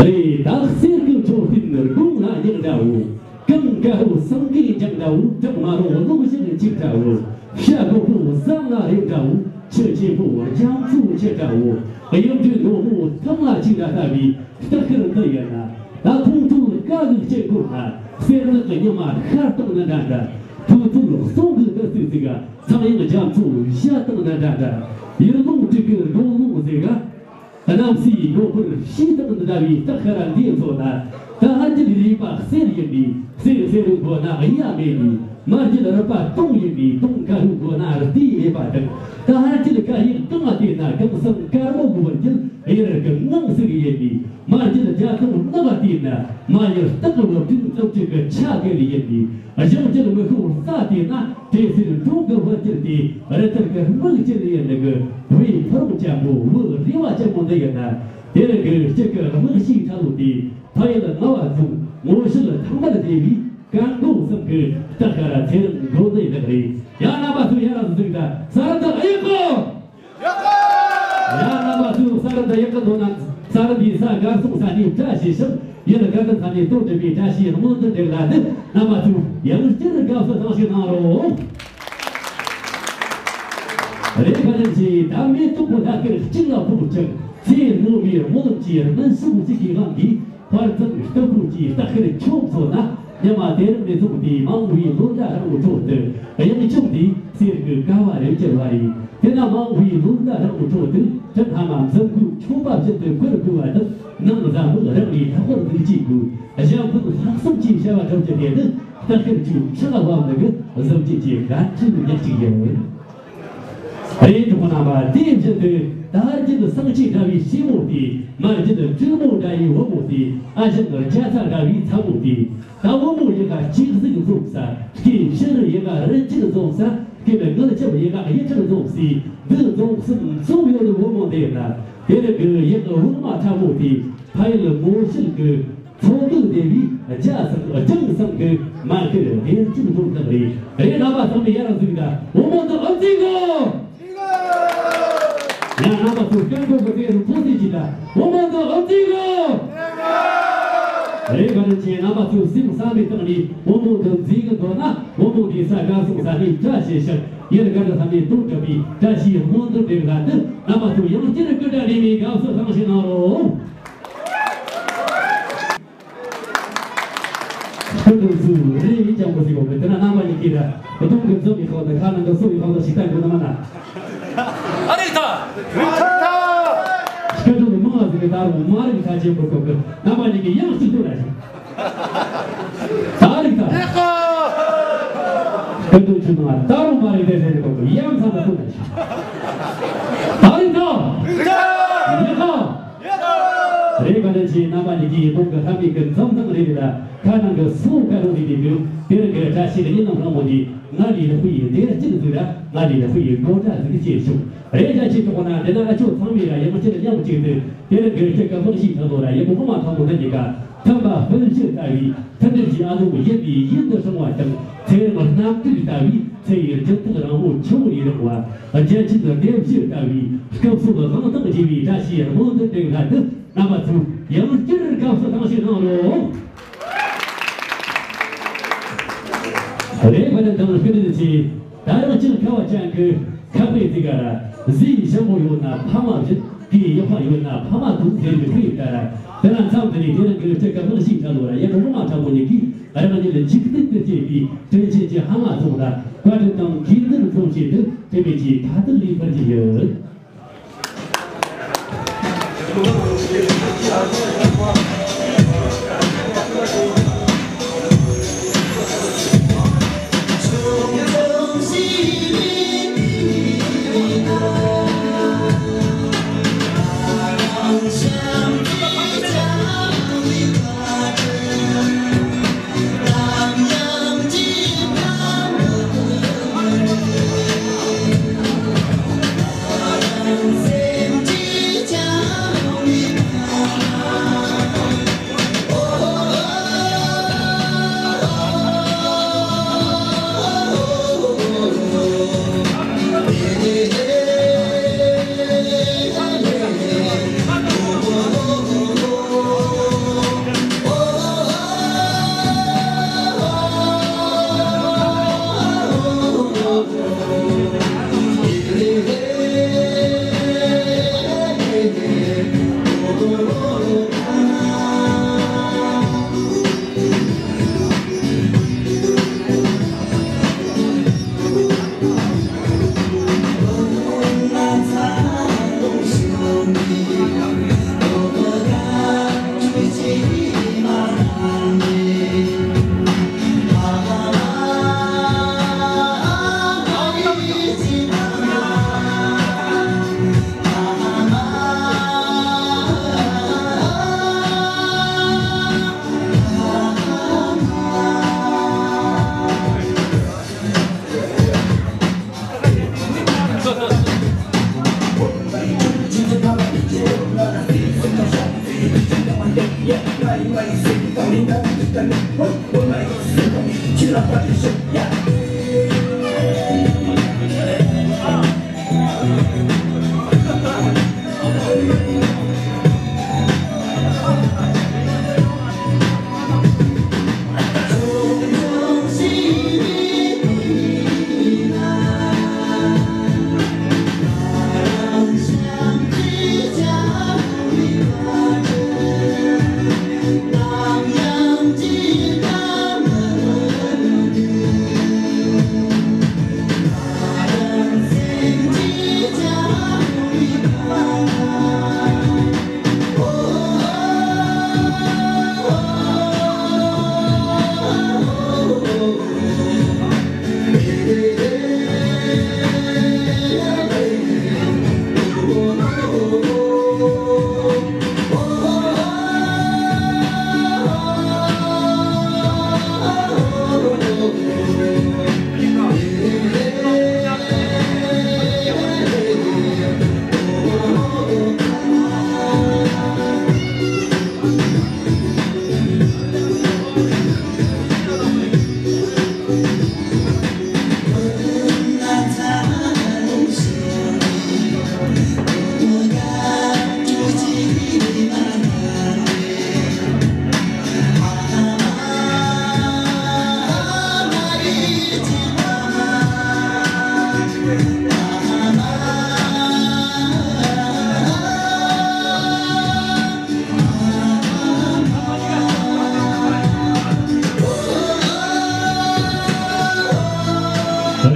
རེད། སྟག་གསེར་གྱི་མཆོད་རྟེན་དགུང་ལ་ཉག་འདྲ་བོ། གངས་དཀར་པོ་སེང་གེ་ལྗང་འདྲ་བོ། བྲག་དམར་པོ་གློག་ཞགས་འཁྱུག་འདྲ་བོ། བྱ་རྒོད་པོ་ཟངས་ལ་རེག་འདྲ་བོ། ཆུ་ཆེན་པོ་རྒྱ་མཚོ་ཆེ་དྲགས་འོ། གཡུ་འབྲུག་སྒོ་མོ་ཐང་ལ་ཆིག་ར་ལྟ་བུའི་སྟག་ཤར་འདི་ཡིན་ན། ད་ཁོང་ཁྲོ་དགའ་གི་སྐྱེ་དགོས་ན། གསེར་ནག་གི་ཉི་མ་ཤར་སྟངས་ནི་འདྲ་འདྲ། ཐུགས་ཚོད་གསུང་གི་འདི་སུས་ཟིག་ག་ཚངས་དབྱངས་རྒྱ་མཚོ་བཞད་སྟངས་ནི་འདྲ་འདྲ། ཡུལ་ལུང་དྲུག་གི་འགྲོ་ལུང་ཟིག་ག་གནམ་སའི་ལོ་འཁོར་བྱེ་བྲག་འདི་འདྲ་བའི་སྟག་ཤར་འདིའི་མཚོ་ན། ད་ཧར་རྒྱུད་རུས་པ་གསེར་ཡིན་པའི་གསེར་གསེར་རུ་མགོ་ན་གཡའ་མེད་ནི། མར་རྒྱུད་རུས་པ་དུང་ཡིན་པའི་དུང་དཀར་རུ་མགོ་ན་རྡེའུ་མེད་པ་དང་། ད་ཧར་རྒྱུད་ཀ་ཡིག་གང་ལ་བལྟས་ན་གང་སང་དཀར་མོ་གི་བར་རྒྱུད་གཡུ་རལ་གི་ངང་ཟིག་ཡིན་པའི། མར་རྒྱུད་རྒྱ་དུང་ནག་ལ་བལྟས་ན་མ་ཡུལ་སྟག་གི་བུ་ཕྲུག་ཙམ་ཅིག་གི་ཆ་ག་ལ་ཡིན་པའི། གཞུང་རྒྱུད་མི་ཤོག་ས་བལྟས་ན། དེ་སྲིད་འབྲོག་གི་བུ་རྒྱུད་དེ་རི་ཐར་གི་སྨུག་ཅན་ཡིན་ནི་གི་བུའི་ཕུ་རུང་ཅན་པོ་བུ་རེ་བ་ཅན་པོ་འདི་ཡིན་ན། དེ་རིང་གི་སྤྱི་གི་དམག་ཞིག་ཁྲ་ལོ་དེ་ཕ་ཡུལ་རྔ་བ་རྫོང་ངོ་ཤེས་ཐང་མར་སྡེ་བའི་ཀན་ཀོ་གསུམ་གི་སྟག་ཤར་ཚེ་རིང་མགོ་ནས་ལེགས་རེད། ཡ་རྣམ་པ་ཚོ་ཡར་ར་ཟིག་ད་ས་ར་ད་ཨེ་ཀོ། ཡ་རྣམ་པ་ཚོ་ས་ར་ད་ཡག་གི་འདོད་ན་ས་ར་འདི་ས་གར་སོང་ས་ནས་བཀྲ་ཤིས་ཤིང་། ཡུལ་དགའ་ལྡན་ས་ནས་ལྟོ་འགྲིམ་པའི་བཀྲ་ཤིས་སྨོན་འདུན་འདེབས་ལ་ནི། རྣམ་པ་ཚོས་ཡང་བསྐྱར་དགའ་བསུ་གནང་ཞིག་གནང་རོགས། རེ་བ་ནི་ཆེ་ད་མེ་ཏོག་གི་ལྷ་སྐལ་གཅིག་ལ་ཕོག་ཅིང་། ཚེ་སྔོན་མའི་སྨོན་ལམ་གྱི་སྨིན་ཤུགས་གཅིག་གིས་བླངས་ཏེ། དཔལ་ཙམ་སྟག་ཕུག་གི་སྟག་ཤར་ཁྱོད་མཚོན་ན། ཉི་མ་དེ་རིང་ནས་བཟུང་སྟེ་མ་འོངས་པའི་ལོ་ཟླ་རིང་པོའི་ཁྲོད་དུ། གཡང་ཆུང་དེ་གསེར་གྱི་ཀ་བ་རེ་གྱུར་བ་རེད། དེ་ན་མ་འོངས་པའི་ལོ་ཟླ་རིང་པོའི་ཁྲོད་དུ། དྲིན་ཕ་མ་འཛུམ་དགུའི་མཆོད་པ་བཞིན་དུ་འཁོར་དགོས་པ་དང་། ནང་བཟའ་མི་རང་ལས་ལྷག་པར་འཛུགས་བྱེད་དགོས། གཞན་ཕན་ལྷག་བསམ་གྱིས་བྱ་བ་སྒྲུབ་རྒྱུ་དེ་ནི། སྟག་ཤར་གྱི་ཕྱག་བབས་ནི་གི་གཟི་བརྗིད་ཀྱི་འགན་འཁྲི་ཉག་གཅིག་ཡིན། རེད། གྲོགས་རྣམ་པ། དེ་བཞིན་དུ་ད་རྒྱུད་སངས་རྒྱས་འདྲ་བའི་ཞི་མོ་དེ། མར་རྒྱུད་སྤྲུལ་མོ་འདྲ་ཡི་བུ་མོ་དེ། ཨ་ཞང་རྒྱ་ཚ་འདྲ་བའི་ཚ་མོ་དེ། ད་བུ་མོ་ཡི་ག་གཅིག་གཟུགས་འཛོམས་ས། སྐེ་ཕྱིར་ཡི་ག་རིན་ཆེན་འཛོམས་ས། སྐེ་ལ་དངུལ་ཆབ་ཡི་ག་གཡུ་ཁྲི་འཛོམས་སའི་འདི་འཛོམས་སུ་འཛོམས་ཡོད་བུ་མོ་དེ་ན། དེ་རིང་གི་ཡི་ག་འོག་མ་ཁྲ་མོ་དེ། ཕ་ཡུལ་ངོ་ཤེས་ཀྱི་ཚོགས་འདུ་སྡེ་བའི་རྒྱ་སེང་ལྗང་སེང་གི་མ་ཁེར་བདེ་སྐྱིད་འགྲོ་ཐབས་རེད། རེད། རྣམ་པ་ཚང་མས་ཡར་ལ་གཟིགས་དང་། བུ་མོ་འདི་ཨོ་ཙི་གོ། ཡང་རྣམ་པ་ཚོ་སྐད་འགོ་གི་རྩེ་རུ་ཐོག་སྲིད་ཀྱི་དང་། བུ་མོ་འདི་ཨོ་ཙི་གོ། རེད། བཀའ་དྲིན་ཆེ། རྣམ་པ་ཚོས་སེམས་བསམ་པའི་སྟེང་ནས་བུ་མོ་འདི་འཛིན་གི་འདོད་ན། བུ་མོ་འདི་ས་ག་སོང་ས་ནས་བཀྲ་ཤིས་ཤིང་། ཡུལ་དགའ་ལྡན་ས་ནས་དོན་གྲུབ་པའི་བཀྲ་ཤིས་སྨོན་འདུན་འདེབས་ལ་འདི། རྣམ་པ་ཚོས་ཡང་བསྐྱར་སྐུ་དགྲ་ལས་མི་དགའ་བསུ་གནང་ཞིག་གནང་རོགས། སྐུ་མདུན་ཚོས་རེ་ཡིན་ཀྱང་མི་ཟིག་གོ་གི། དེ་ན་རྣམ་པ་གཉིས་ཀྱིས་ད་གདོང་གི་འཛུམ་གྱི་ཁོག་ཏུ་ཁ་ནང་གི་སོ་ཡི་ཁོག་ཏུ་ཞིག་ལྟ་དགོས་ནི་མ་ན། ཨ་རིག་ཐ། སྐུ་མདུན་མང་ལ་ཟིག་གི་ད་རུང་མ་རིག་ཐ་ཅེས་པོ་གོ་གི། རྣམ་པ་གཉིས་ཀྱིས་ཡང་གཅིག་ཏུ་ར་ཞིག་ད་རིག་ཐ། སྐུ་མདུན་ཆུ་ནང་ད་རུང་མ་རིག་ཐ་ཟེར་གི་གོ་གི། ཡང་ཚ་ན་ཐུག་ན་ཞིག་ད་རིག་ཐ། རིག་ཐ། རེད། བཀའ་དྲིན་ཆེ། རྣམ་པ་གཉིས་ཀྱིས་གདོང་གི་ལྷམ་མིག་གི་འཛུམ་མདངས་རེ་རེ་ལ་ཁ་ནང་གི་སོ་དཀར་རོ་རེ་རེ་གི་དེར་གི་བཀྲ་ཤིས་ཀྱི་ཉི་ནམ་ལྷ་མོ་ནི་ང་ལས་ལེགས་པའི་བདེ་སྐྱིད་ཟིག་ར། ང་ལས་ལེགས་པའི་དགོད་སྒྲ་ཟིག་བྱེད་ཤོག་རེད། རྒྱ་ཆེ་གྲོགས་ན་དེ་ན་ཨ་ཅོ་ཚང་མས་ར་ཡང་བསྐྱར་མཉམ་གཅིག་ཏུ་དེར་གི་སྐྱེ་ཀ་དམག་ཞིག་ཐག་ལོ་ར་ཡག་པོ་ཧོ་མ་ཐང་པོ་འདི་གཉིས་ཀ། ཐམ་པ་སྤུན་བཞི་ལྟ་བུའི་མཐུན་སྒྲིལ་གྱི་ཨ་ལོང་ཡིད་ནས་ཡིད་དུ་སྲུང་བ་དང་། ཚེ་རིང་རྣམ་དྲུག་ལྟ་བུའི་ཚེ་ཡི་སྒྱུ་ཐུག་རིང་མོ་ཆུ་བོ་ཡི་རིང་བ། རྒྱལ་ཆེན་སྡེ་བཞི་ལྟ་བུའི་སྐུ་གཟུགས་དབང་ཐང་རྒྱས་པའི་བཀྲ་ཤིས་སྨོན་འདུན་འདེབས་ལ་འདི། རྣམ་པ་ཚོས་ཡང་བསྐྱར་དགའ་བསུ་གནང་ཞིག་གནང་རོགས། རེད། བཀའ་དྲིན་དང་སྐུ་དྲིན་ཆེ། ད་རང་ཅིག་ཁ་བ་ཅན་གྱི་ཁ་དཔེ་དེ་ག་ར། གཟི་ཞིམ་པོ་ཡོད་ན་ཕ་མ་བཞིན། གོས་ཡག་པ་ཡོད་ན་ཕ་མ་དང་ཟེར་བའི་དཔེ་ལྟར། དེ་ན་མཚམས་འདི་ནས་དེ་རིང་གི་སྤྱི་ཁ་དམག་ཞིག་ཁྲ་ལོ་ར་ཡག་གི་སློབ་མ་ཁྲ་མོ་གཉིས་ཀྱིས་རང་ཉིད་འཇིག་རྟེན་དུ་སྐྱེས་པའི་དྲིན་ཆེན་གྱི་ཕ་མ་ཚོ་ལ་བཀའ་དྲིན་དང་དགེ་འདུན་ཚོ་ཆེད་དུ་དྲི་མེད་ཀྱི་ཁ་ཏར་ལས་ཕུལ་གྱི་ཡོད།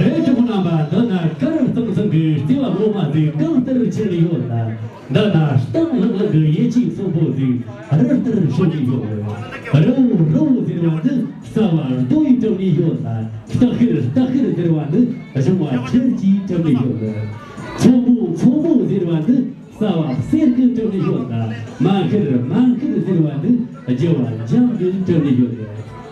རེད། གྲོགས་རྣམ་པ། འདི་ན་དཀར་གཙང་གཙང་གི་ལྟེ་བ་ངོ་མ་ཟིག་གང་ལྟར་ཆགས་ནས་ཡོད་ལ། འདི་ན་གཏིང་ལྷང་ལྷང་གི་ཡིད་ཆེས་གསོན་པོ་ཟིག་རི་ལྟར་ཕྱུར་ནས་ཡོད། རི་བོ་རི་བོ་ཟེར་བ་འདི་རྩ་བ་རྡོ་ཡིས་གྲུབ་ནས་ཡོད་ལ། སྟག་ཤར་སྟག་ཤར་ཟེར་བ་འདི་གཞོང་བ་ཆུ་གིས་གྲུབ་ནས་ཡོད། མཚོ་མོ་མཚོ་མོ་ཟེར་བ་འདི་རྩ་བ་གསེར་གྱིས་གྲུབ་ནས་ཡོད་ལ། མ་ཤར་མ་ཤར་ཟེར་བ་འདི་རྒྱུ་བ་འཇམ་གྱིས་གྲུབ་ནས་ཡོད།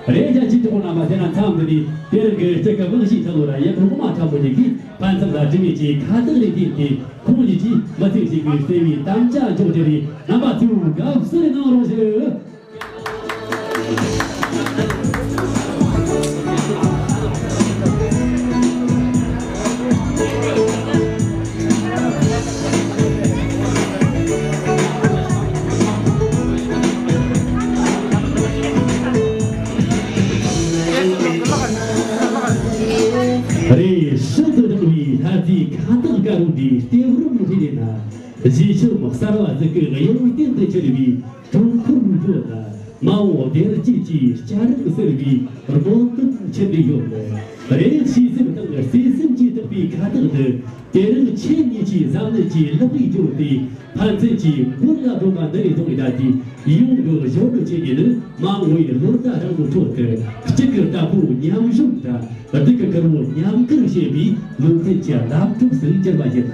རེད། རྒྱ་ཆེའི་གྲོགས་པོ་རྣམ་པ། དེ་ན་མཚམས་འདི་ནས་དེ་རིང་གི་སྤྱི་ཁྱབ་དམག་སྤྱིའི་ཁྲ་ལོ་ར་ཡི་གོང་མ་ཁྲ་མོ་གཉིས་ཀྱིས་ཕན་ཚུན་ལ་དྲི་མེད་ཀྱི་ཁ་བཏགས་རེ་བསྟན་ཏེ། ཁོང་གཉིས་ཀྱིས་མི་ཚེ་གཅིག་གི་བརྩེ་བའི་དམ་བཅའ་འཇོག་རྒྱུ་རེད། རྣམ་པ་ཚོས་དགའ་བསུ་རེ་གནང་རོགས་ཞུ། རེད། ཤིན་ཏུ་དྲང་བའི་ལྷ་རྫས་ཁ་བཏགས་དཀར་པོ་འདིའི་ལྟེ་བར་མི་ཁྲིད་ན། གཞིས་ཆགས་གསར་བ་ཟིག་གི་གཡང་རྟེན་དུ་གྱུར་པའི། དྲུང་འཁོར་བོད་ལ་མ་འོངས་བདེ་སྐྱིད་ཀྱི་སྐྱ་རེངས་གསལ་བའི་སྨོན་འདུན་ཆེན་པོ་ཡོད། རེད། ཤེས་སེམས་དང་བརྩེ་སེམས་ཀྱིས་བཏགས་པའི་ཁ་བཏགས་འདི་དེ་རིང་ཁྱེད་གཉིས་ཀྱི་གཟབ་ནན་གྱི་ལག་གིས་བསྐྱོར་ཏེ། ཕན་ཚུན་གྱི་མགོ་ལ་སྒྲོལ་མ་འདི་ནས་བཟུང་བའི་ད་ལྟའི་ཡོང་གི་གཞོན་ནུ་ཁྱེད་གཉིས་ནི་མ་འོངས་པའི་ལོ་ཟླ་གྲང་མོའི་ཁྲོད་དུ་གཅིག་གི་བདག་པོ་མཉམ་བཞུགས་དང་། སྡུག་གི་ཁུར་བོ་མཉམ་ཁུར་བྱེད་པའི་ལུང་བསྟན་གྱི་བདག་སྒྲུབ་སུ་གྱུར་པ་ཡིན།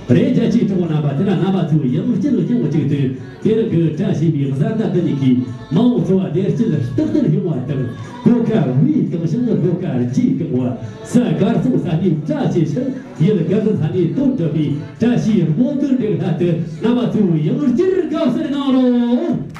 རེད། རྒྱ་ཆེའི་གྲོགས་པོ་རྣམ་པ། དེ་ན་རྣམ་པ་ཚོས་ཡང་བསྐྱར་སྙིང་གཅིག་ཏུ་དེ་རིང་གི་བཀྲ་ཤིས་པའི་གཟའ་ཟླ་འདི་ཉིད་ཀྱི་མ་འོངས་འཚོ་བ་བདེ་སྐྱིད་རྟག་ཏུ་ཡོང་བ་དང་། གོ་ཁ་བས་གང་ཞིང་སྒོ་ཁ་རྒྱས་གང་བ། ས་དགའ་སོང་ས་ནས་བཀྲ་ཤིས་ཤིང་། ཡུལ་དགའ་སོང་ས་ནས་དོན་འགྲུབ་པའི་བཀྲ་ཤིས་སྨོན་འདུན་འདྲེན་སླད་དུ་རྣམ་པ་ཚོས་ཡང་བསྐྱར་དགའ་བསུ་གནང་རོགས།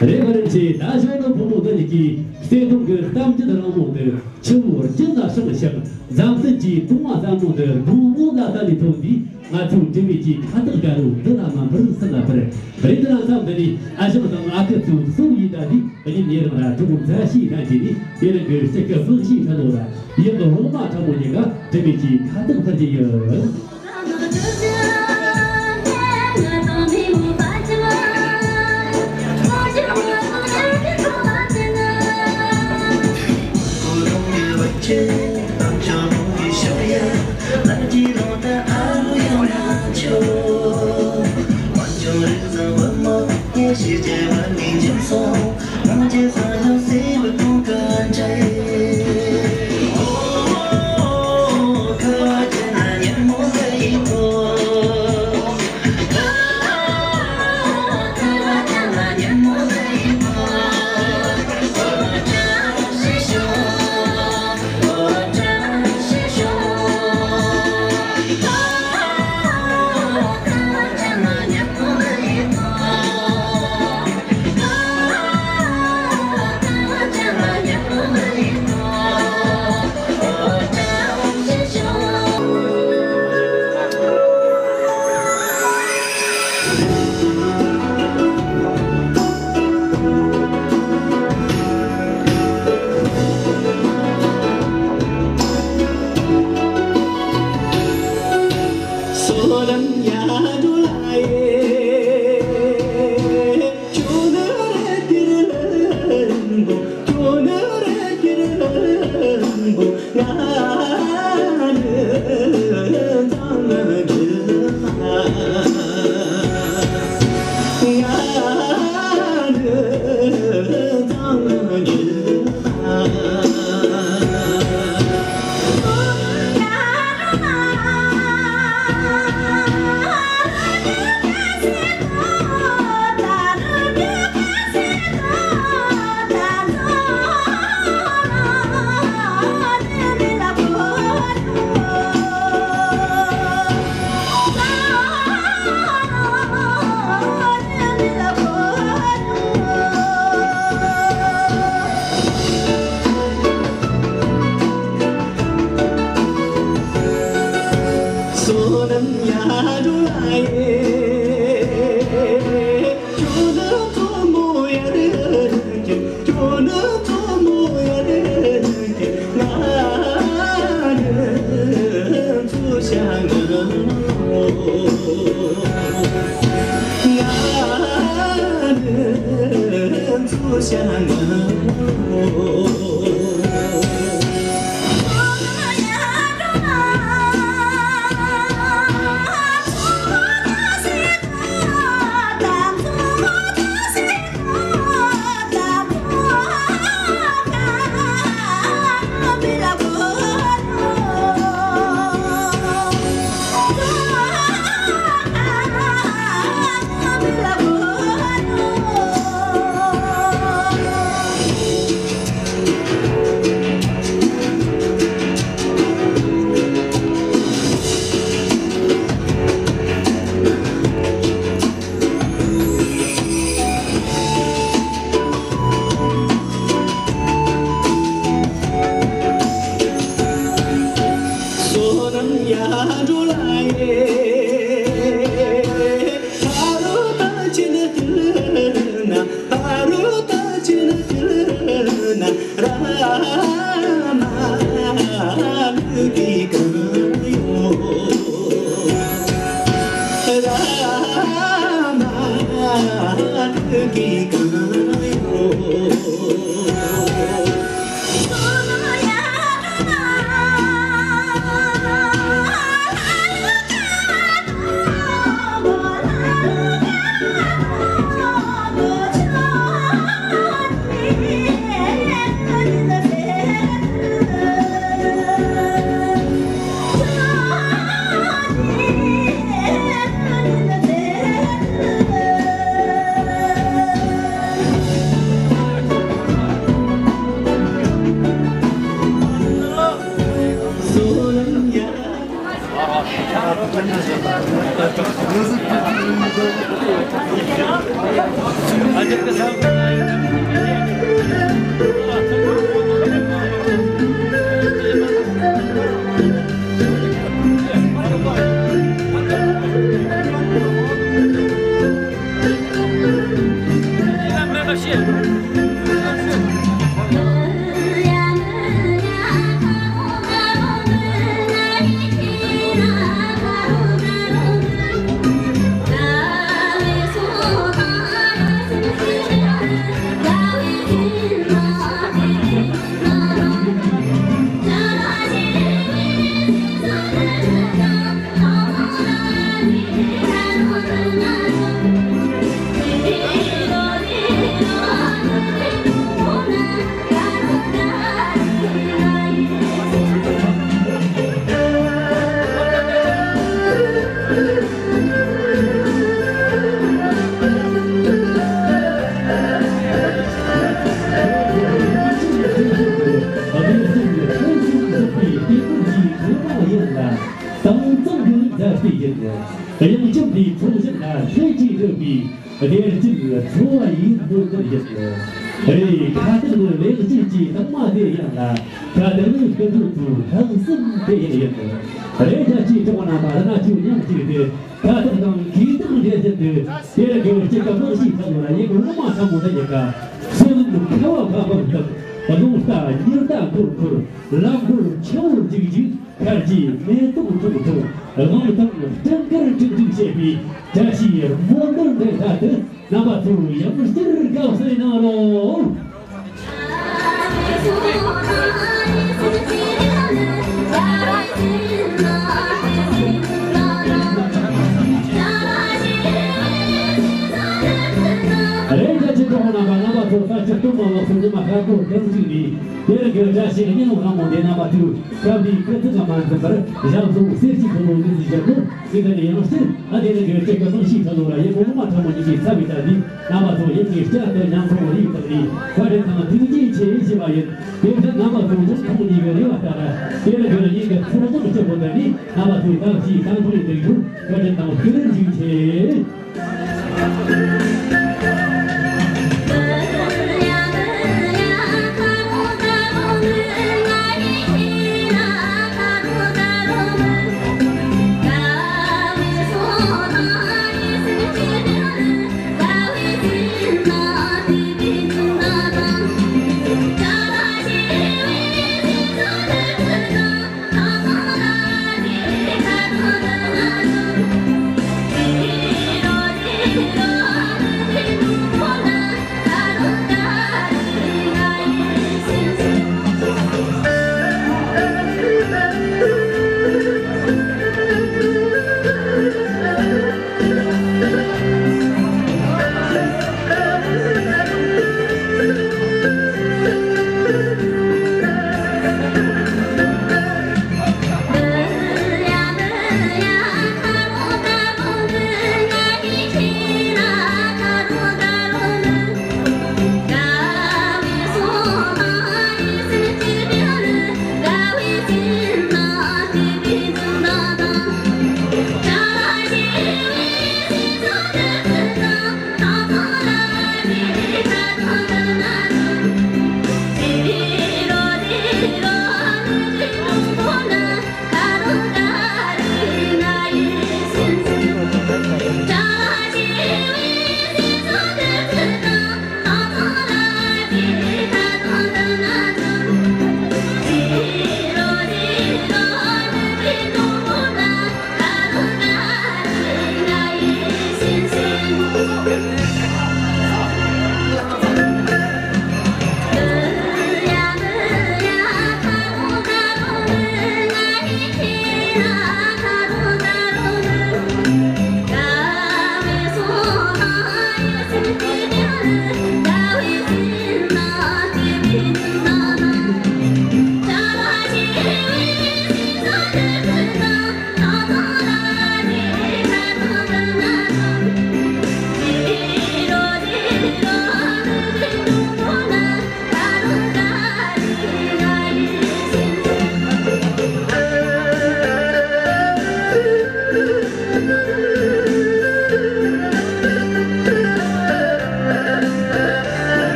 རེད། བར་ཆད་ད་གཞོན་ནུ་ཕོ་མོ་འདི་ཉིད་ཀྱི་བརྩེ་དུང་གི་གཏམ་རྒྱུད་རང་མོ་འདི་ཆུ་བོ་རྒྱུན་ལ་བསྲིངས་ཤིང་། འཛམ་གླིང་གི་དུང་བ་ཟབ་མོ་འདི་འབྲོག་མོ་ལ་བསྟན་ནས་ཐོན་པའི་ང་ཚོའི་དྲི་མེད་ཀྱི་ཁ་བཏགས་དཀར་པོ་འདི་ལ་མ་འབུར་སུ་ལ་འབུར། རེད། དེ་ན་མཚམས་འདི་ནས་ཨ་ཞང་དང་ཨ་ཁུ་ཚོའི་གསུང་ཡིན་ད་ནི། གཉིས་ནས་རང་ར་གྲོགས་མཛའ་བཤེས་རང་གིས་ནི། དེ་རིང་གི་སྤྱི་ཁྱབ་དམག་སྤྱིའི་ཁྲ་ལོ་ར་ཡི་གེ་འོག་མ་ཁྲ་མོ་གཉིས་ཀ་དྲི་མེད་ཀྱི་ཁ་བཏགས་ཕུལ་གྱི་ཡོད། དང་གཙང་གི་མཛའ་བརྩེ་ཡིན། གཡང་ལྕམ་འདིའི་ཚོགས་བཞིན་ལ་ལྷན་ཅིག་འགྲོ་བའི་བདེ་སྐྱིད་འཚོ་བ་ཡི་སྨོན་འདུན་ཡིན། རེད། ཁ་བཏགས་ནི་ལེགས་བྱས་ཀྱི་རྟགས་མ་དེ་ཡིན་ལ། ཁ་བཏགས་ནི་ཀུན་འགྲོ་ཚོའི་ལྷག་བསམ་དེ་ཡང་ཡིན། རེད། རྒྱལ་སྤྱིའི་གྲོགས་རྣམ་པ་ལ་ན་ཆུ་མཉམ་གཅིག་ཏུ་ཁ་བཏགས་དང་གུས་བཏགས་འབྲེལ་བཞིན་དུ་དེར་གྱུར་སྐྱིད་སྐབས་མང་ཞིག་ཚང་བ་ལ་ཡིད་ཀྱི་ངོ་མ་ཚ་མོ་འདི་ཡི་ཀ་སོ་ནམ་ཁ་བ་བབ་བབ་དང་རླུང་རྟ་ཉི་ཟླ་འཁོར་འཁོར་ལམ་འགྲོ་ཆུ་བོར་འཇིག་འཇིག་མཁར་གྱི་མེ་ཏོག་ཁྲུང་ཁྲུང་། དབང་ཐང་སྤྲང་དཀར་ཁྲིག་ཁྲིག་བྱེད་པའི་བཀྲ་ཤིས་སྨོན་འདུན་འདི་ལྟར་དུ། རྣམ་པ་ཚོ་ཡང་བསྐྱར་དགའ་བསུ་གནང་རོགས། རེད། རྒྱ་ཆེ་གྲོགས་རྣམ་པ། རྣམ་པ་ཚོ་ས་བཅུ་སྟོང་མ་ལགས་སུ་ཉི་མ་ཤར་སྒོར་གང་ཅིག་ནས། དེ་རིང་གི་བཀྲ་ཤིས་གཉིད་ལམ་ཁ་མོ་འདི་རྣམ་པ་ཚོས་སྐབས་འདིའི་སྐུ་ཚེགས་མ་འཛིན་པར་ཞབས་བཟུང་གསེར་གྱི་ཁུ་ལོ་ལུས་སུ་བཞག་གོ། དེ་ལྟར་ཡང་སྤྱིར་ཨ་དེ་རིང་གི་སྤྲེལ་སྐུ་གང་ཞིག་ཁ་ལོ་ར་ཡི་གོ་མ་ཁྲ་མོ་གཉིས་ཀྱི་ཚ་བའི་ད་འདི་རྣམ་པ་ཚོ་ཡིད་ཀྱི་བསྐྱར་དུ་ཉམས་མཐོང་རིག་དང་རིག་བཀའ་དྲིན་དང་ཐུགས་རྗེ་ཆེ་ཞུ་བ་ཡིན། དེ་བཞིན་རྣམ་པ་ཚོ་ཉམས་མཐོང་གཉིས་ཀྱི་རེ་བ་ལྟར་དེ་རིང་གི་ཡིད་ཀྱི་ཚོར་སྣང་སྐྱོ་པོ་དེ་ནི་རྣམ་པ་ཚོའི་ད་ཕྱིའི་བཏང་ཐོག་ཡིན་དེ་རྒྱུ་བཀའ་དྲིན་དང་ཐུགས་རྗེ་ཆེ།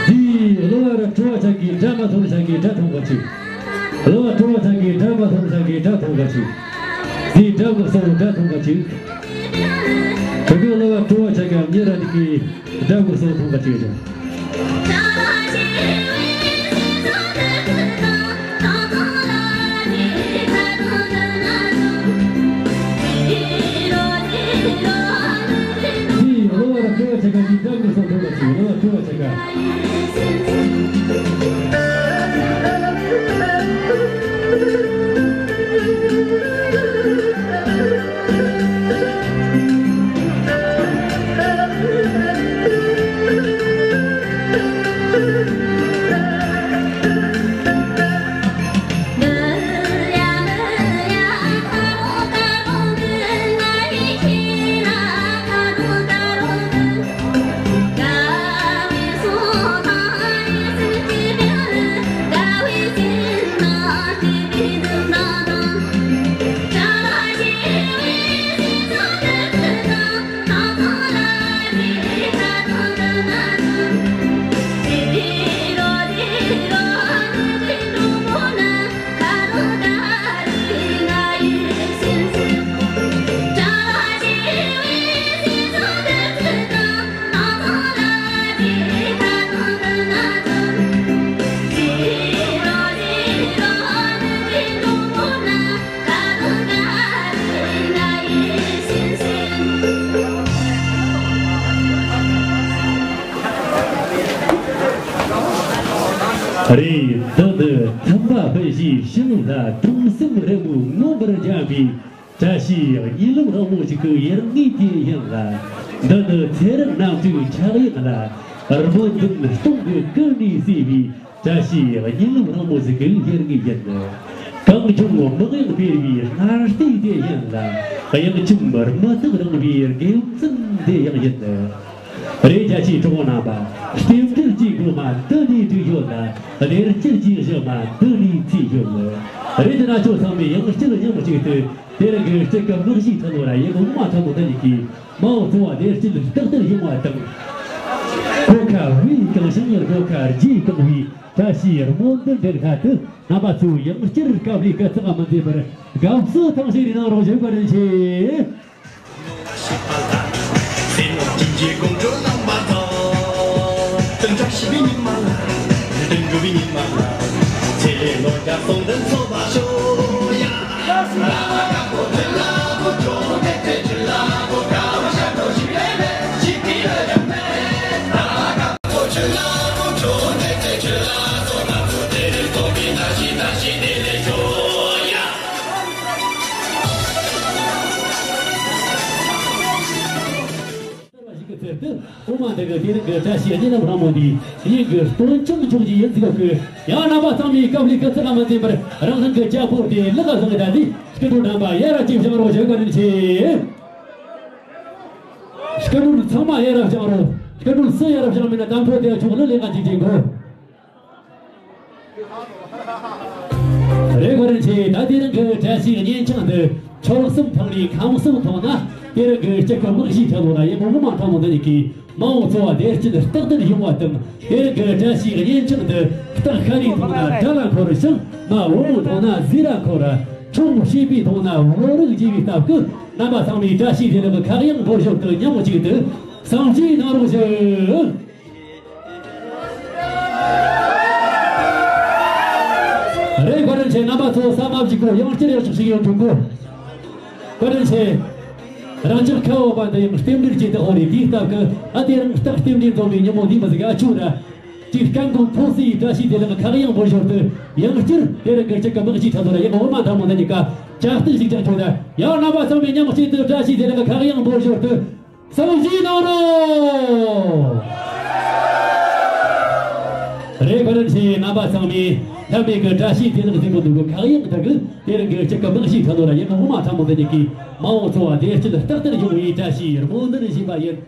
འདིའི་གླུ་བ་ར་སྤྲོ་བ་ཅན་གྱི་སྒྲ་མ་ཐོན་ཅན་གྱི་སྒྲ་ཐོན་པ་ཅིག་གླུ་བ་སྤྲོ་བ་ཅན་གྱི་སྒྲ་མ་ཐོན་ཅན་གྱི་སྒྲ་ཐོན་པ་ཅིག་འདིའི་སྒྲ་མགོ་གསོ་བའི་སྒྲ་ཐོན་པ་ཅིག་བོད་སྐད་གླུ་བ་སྤྲོ་བ་ཅན་གྱི་ཉེ་ར་འདི་གི་སྒྲ་མགོ་གསོ་ཐོན་པ་ཅིག་རེད། རེད། འདི་ནི་ཐུབ་པ་དཔལ་གྱི་ཞི་ལུ་ལ་དུང་སེམས་རི་མོ་མངོན་པར་བརྒྱན་པའི་བཀྲ་ཤིས་གཉིད་ལམ་རིང་མོ་ཞིག་གི་ཡུལ་དངོས་དེ་ཡིན་ལ། འདི་ནི་ཚེ་རབས་རྣམ་དྲུག་ཕྱག་གཡང་ལ་སྨོན་འདུན་སྟོང་གི་ཀུན་ནས་གསོས་པའི་བཀྲ་ཤིས་གཉིད་ལམ་རིང་མོ་ཞིག་གི་ཡུལ་དངོས་ཡིན། གངས་ལྗོངས་མི་དབང་སྤེལ་བའི་སྔར་ལྟས་དེ་ཡིན་ལ། གཡང་ཆུ་མར་མི་ཐག་རིང་བའི་དགེ་མཚན་དེ་ཡང་ཡིན། རེད། རྒྱ་ཆེའི་གྲོགས་པོ་རྣམ་པ། རྟེན་འབྲེལ་གྱི་སྒོ་མ་འདི་ནས་བསྒྲིགས་ཡོད་ལ། བདེ་སྐྱིད་ཀྱི་གཞི་མ་འདི་ནས་འཚོལ་ཡོད་ལ། རེད། དེ་ན་ཁྱོད་ཚང་མས་ཡང་སྐྱར་མཉམ་གཅིག་ཏུ་དེ་རིང་གི་སྐྱིད་ཀྱི་མིག་ཤེལ་ཐོག་ལ་ཡི་གེ་འོ་མ་ཐོག་མོ་འདི་ཉིད་ཀྱིས་མ་འོངས་འཚོ་བ་བདེ་སྐྱིད་རྟག་ཏུ་ཡོང་བ་དང་། གོ་ཁ་བའི་གང་ཞིང་གོ་ཁ་རྒྱས་གང་བའི་བཀྲ་ཤིས་སྨོན་འདུན་འདྲེན་ཁ་དུ་རྣམ་པ་ཚོས་ཡང་སྐྱར་སྐབས་ལས་སྐབས་ཚགས་མ་འཛེམ་པར་དགའ་བསུ་ཐང་ཤིང་རིག་གནང་རོགས་ཞུ་བ་རིན་ཆེ། ཞིག་གི་ཚེ་དུ་འོ་མ་འདི་གི་དེ་རིང་གི་བཀྲ་ཤིས་གཉིད་ལམ་རིང་མོ་འདི་ཡིན་གི་སྟོན་ཅིང་འཇོག་རྒྱུ་ཡིན་ཟིག་གི། ཡང་རྣམ་པ་ཚང་མས་སྐབས་ལས་སྐབས་ཚགས་མ་འཛེམ་པར་རང་རང་གི་ལྕགས་ཕོར་དེ་ལག་ལ་བཟུང་ད་འདི་སྐུ་མགྲོན་རྣམ་པ་ཡ་ར་ཅིག་བཞེངས་རོགས་ཞུ་བ་རིན་ཆེ། སྐུ་མགྲོན་ཚང་མ་ཡ་ར་བཞེངས་རོགས། སྐུ་མགྲོན་སུ་ཡ་ར་བཞེངས་མེད་ན་དམ་ཕྲུག་དེ་ཆུང་ལོ་ལས་ཀ་ཅིག་བྱེད་དགོས། རེད་བ་རིན་ཆེ། ད་དེ་རིང་གི་བཀྲ་ཤིས་གཉེན་ཆང་འདི་ཆོལ་གསུམ་ཚང་མའི་ཁམས་གསུམ་མཐོང་ན། དེ་རིང་གི་སྐྱིད་ཀྱི་མིག་ཤེལ་ཐོག་ལ་ཡི་གེ་འོ་མ་ཐོག་མོ་འདི་ཉིད་ཀྱིས་མ་འོངས་འཚོ་བ་བདེ་སྐྱིད་རྟག་ཏུ་ཡོང་བ་དང་། དེ་རིང་གི་བཀྲ་ཤིས་གཉེན་ཆང་འདི་སྟག་ཤ་རའི་ཐོག་ན་དགྲ་ལ་འཁོར་ཞིང་། མ་བུ་མོའི་ཐོག་ན་ཟས་ལ་འཁོར། ཁྲོམ་བྱིས་པའི་ཐོག་ན་བུ་རིགས་རྒྱས་པའི་སྟབས་ཀྱིས། རྣམ་པ་ཚང་མས་བཀྲ་ཤིས་བདེ་ལེགས་ཁ་གཡང་འབོད་ཞོར་དུ་མཉམ་གཅིག་ཏུ་བསང་མཆོད་གནང་རོགས་ཞུ། རེད། བཀའ་དྲིན་ཆེ། རྣམ་པ་ཚོ་ས་མ་བཅུག་གོ། ཡང་བསྐྱར་ཡག་ཤོས་ཤིག་ཡོང་ཐུབ་གོ། བཀའ་དྲིན་ཆེ། རང་ཅག་ཁ་བ་པ་འདི་ཡང་རྟེན་འབྲེལ་གྱི་བདག་པོ་རེད། དེའི་སྟབས་ཀྱིས་ཨ་དེ་རིང་སྟག་རྟེན་འབྲེལ་འཛོམས་པའི་ཉིན་མོ་འདི་མི་ཟིག་ཨ་ཆུ་ར་ཅིག་སྐད་འགོང་ཐོག་སའི་བཀྲ་ཤིས་བདེ་ལེགས་ཁ་གཡང་འབོད་ཞོར་དུ། ཡང་བསྐྱར་དེ་རིང་གི་སྐྱིད་ཀྱི་མིག་ཤེལ་ཐོག་ལ་ཡི་གེ་འོ་མ་ཐལ་མོ་འདི་ཉིད་ཀ་ལྕགས་སྟེགས་ཤིག་ཀྱང་བྱུང་ན། ཡང་རྣམ་པ་ཚང་མས་མཉམ་གཅིག་ཏུ་བཀྲ་ཤིས་བདེ་ལེགས་ཁ་གཡང་འབོད་ཞོར་དུ། བསང་མཆོད་གནང་རོགས། རེད། བཀའ་དྲིན་ཆེ། རྣམ་པ་ཚང་མས་ལྷ་མོ་གི་བཀྲ་ཤིས་བདེ་ལེགས་ཟེར་གོ་འདུག་གི། ཁ་གཡང་དག་གི་དེ་རིང་གི་སྐྱིད་ཀྱི་མིག་ཤེལ་ཐོག་ལ་ཡི་གེ་འོ་མ་ཐལ་མོ་འདི་ཉིད་ཀྱིས་མ་འོངས་འཚོ་བ་བདེ་སྐྱིད་རྟག་ཏུ་ཡོང་བའི་བཀྲ་ཤིས་སྨོན་འདུན་ཞུས་པ་ཡིན།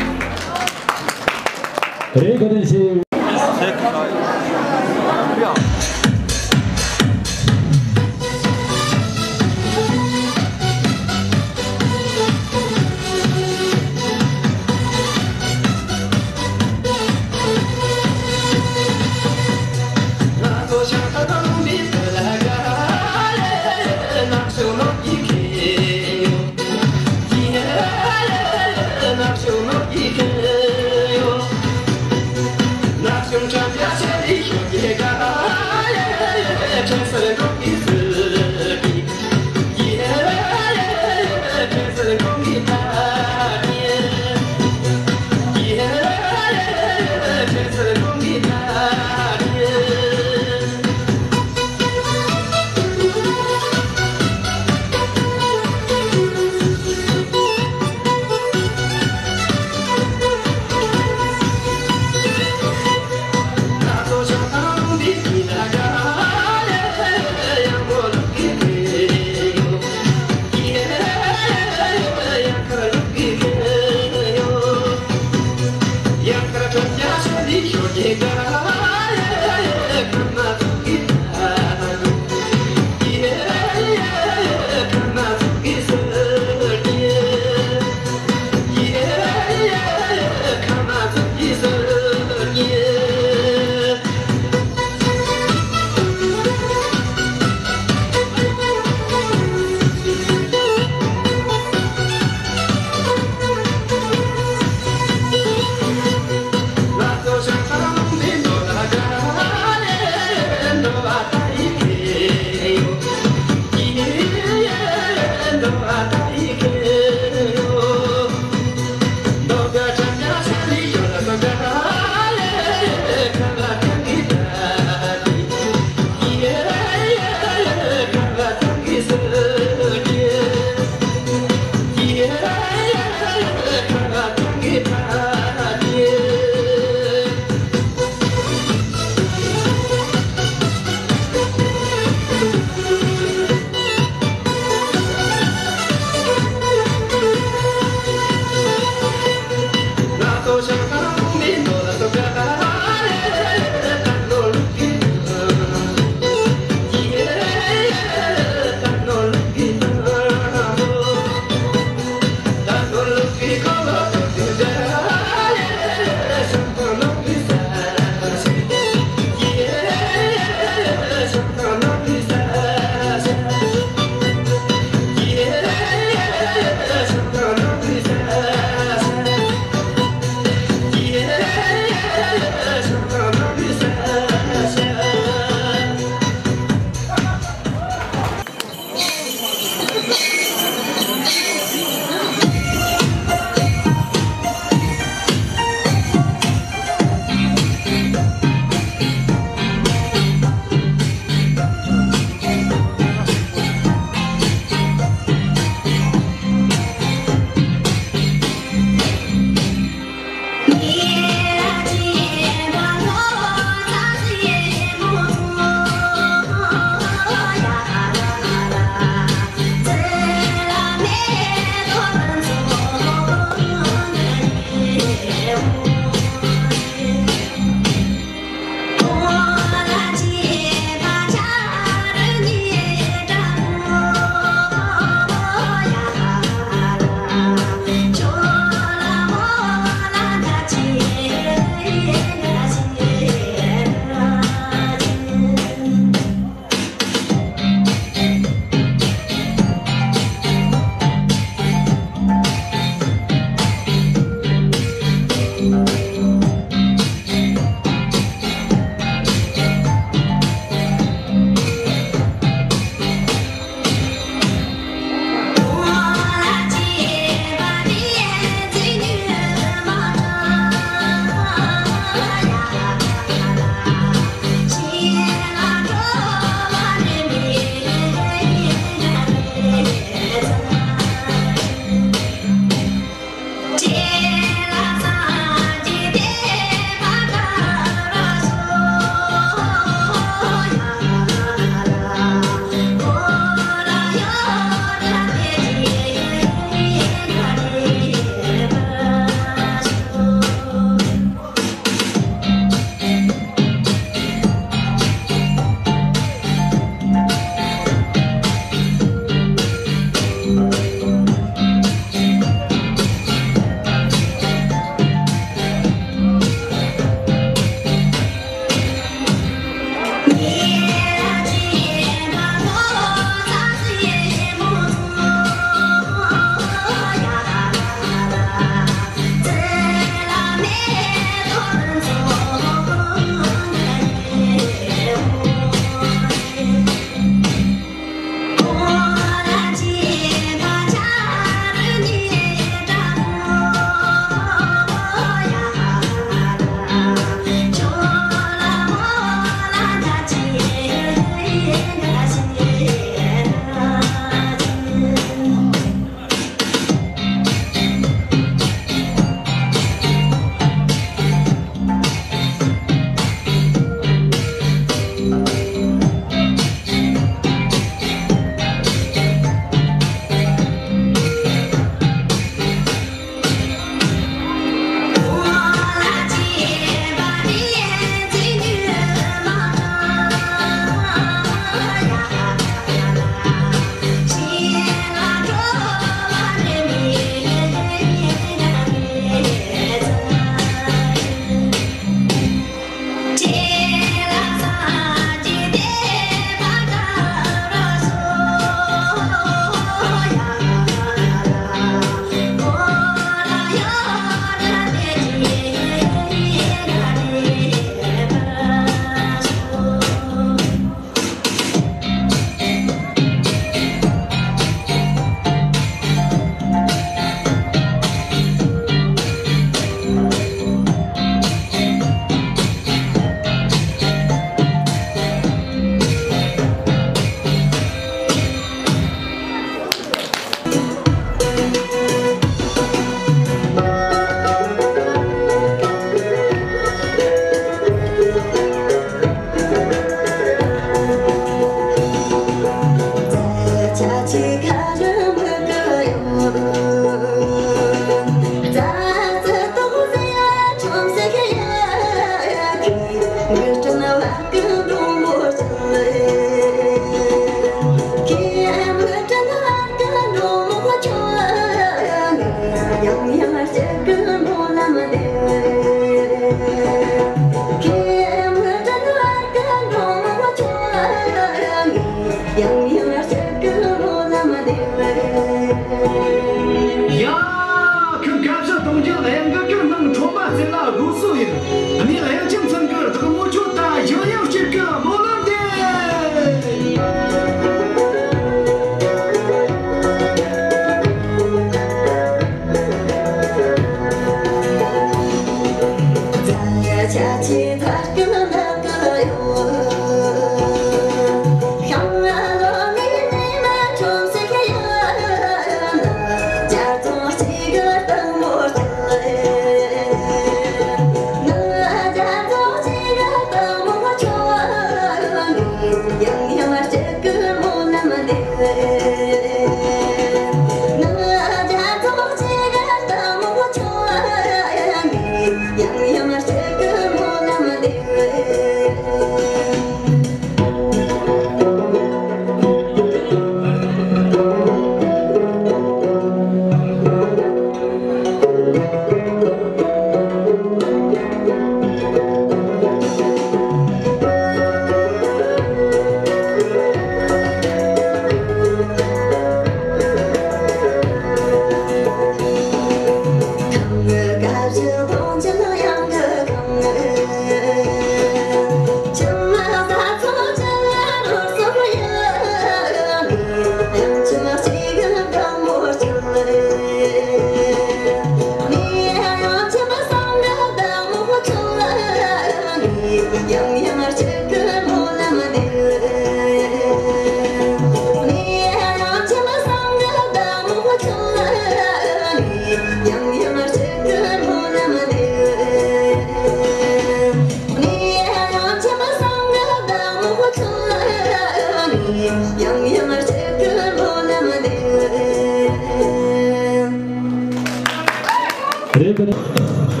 ཐུབ།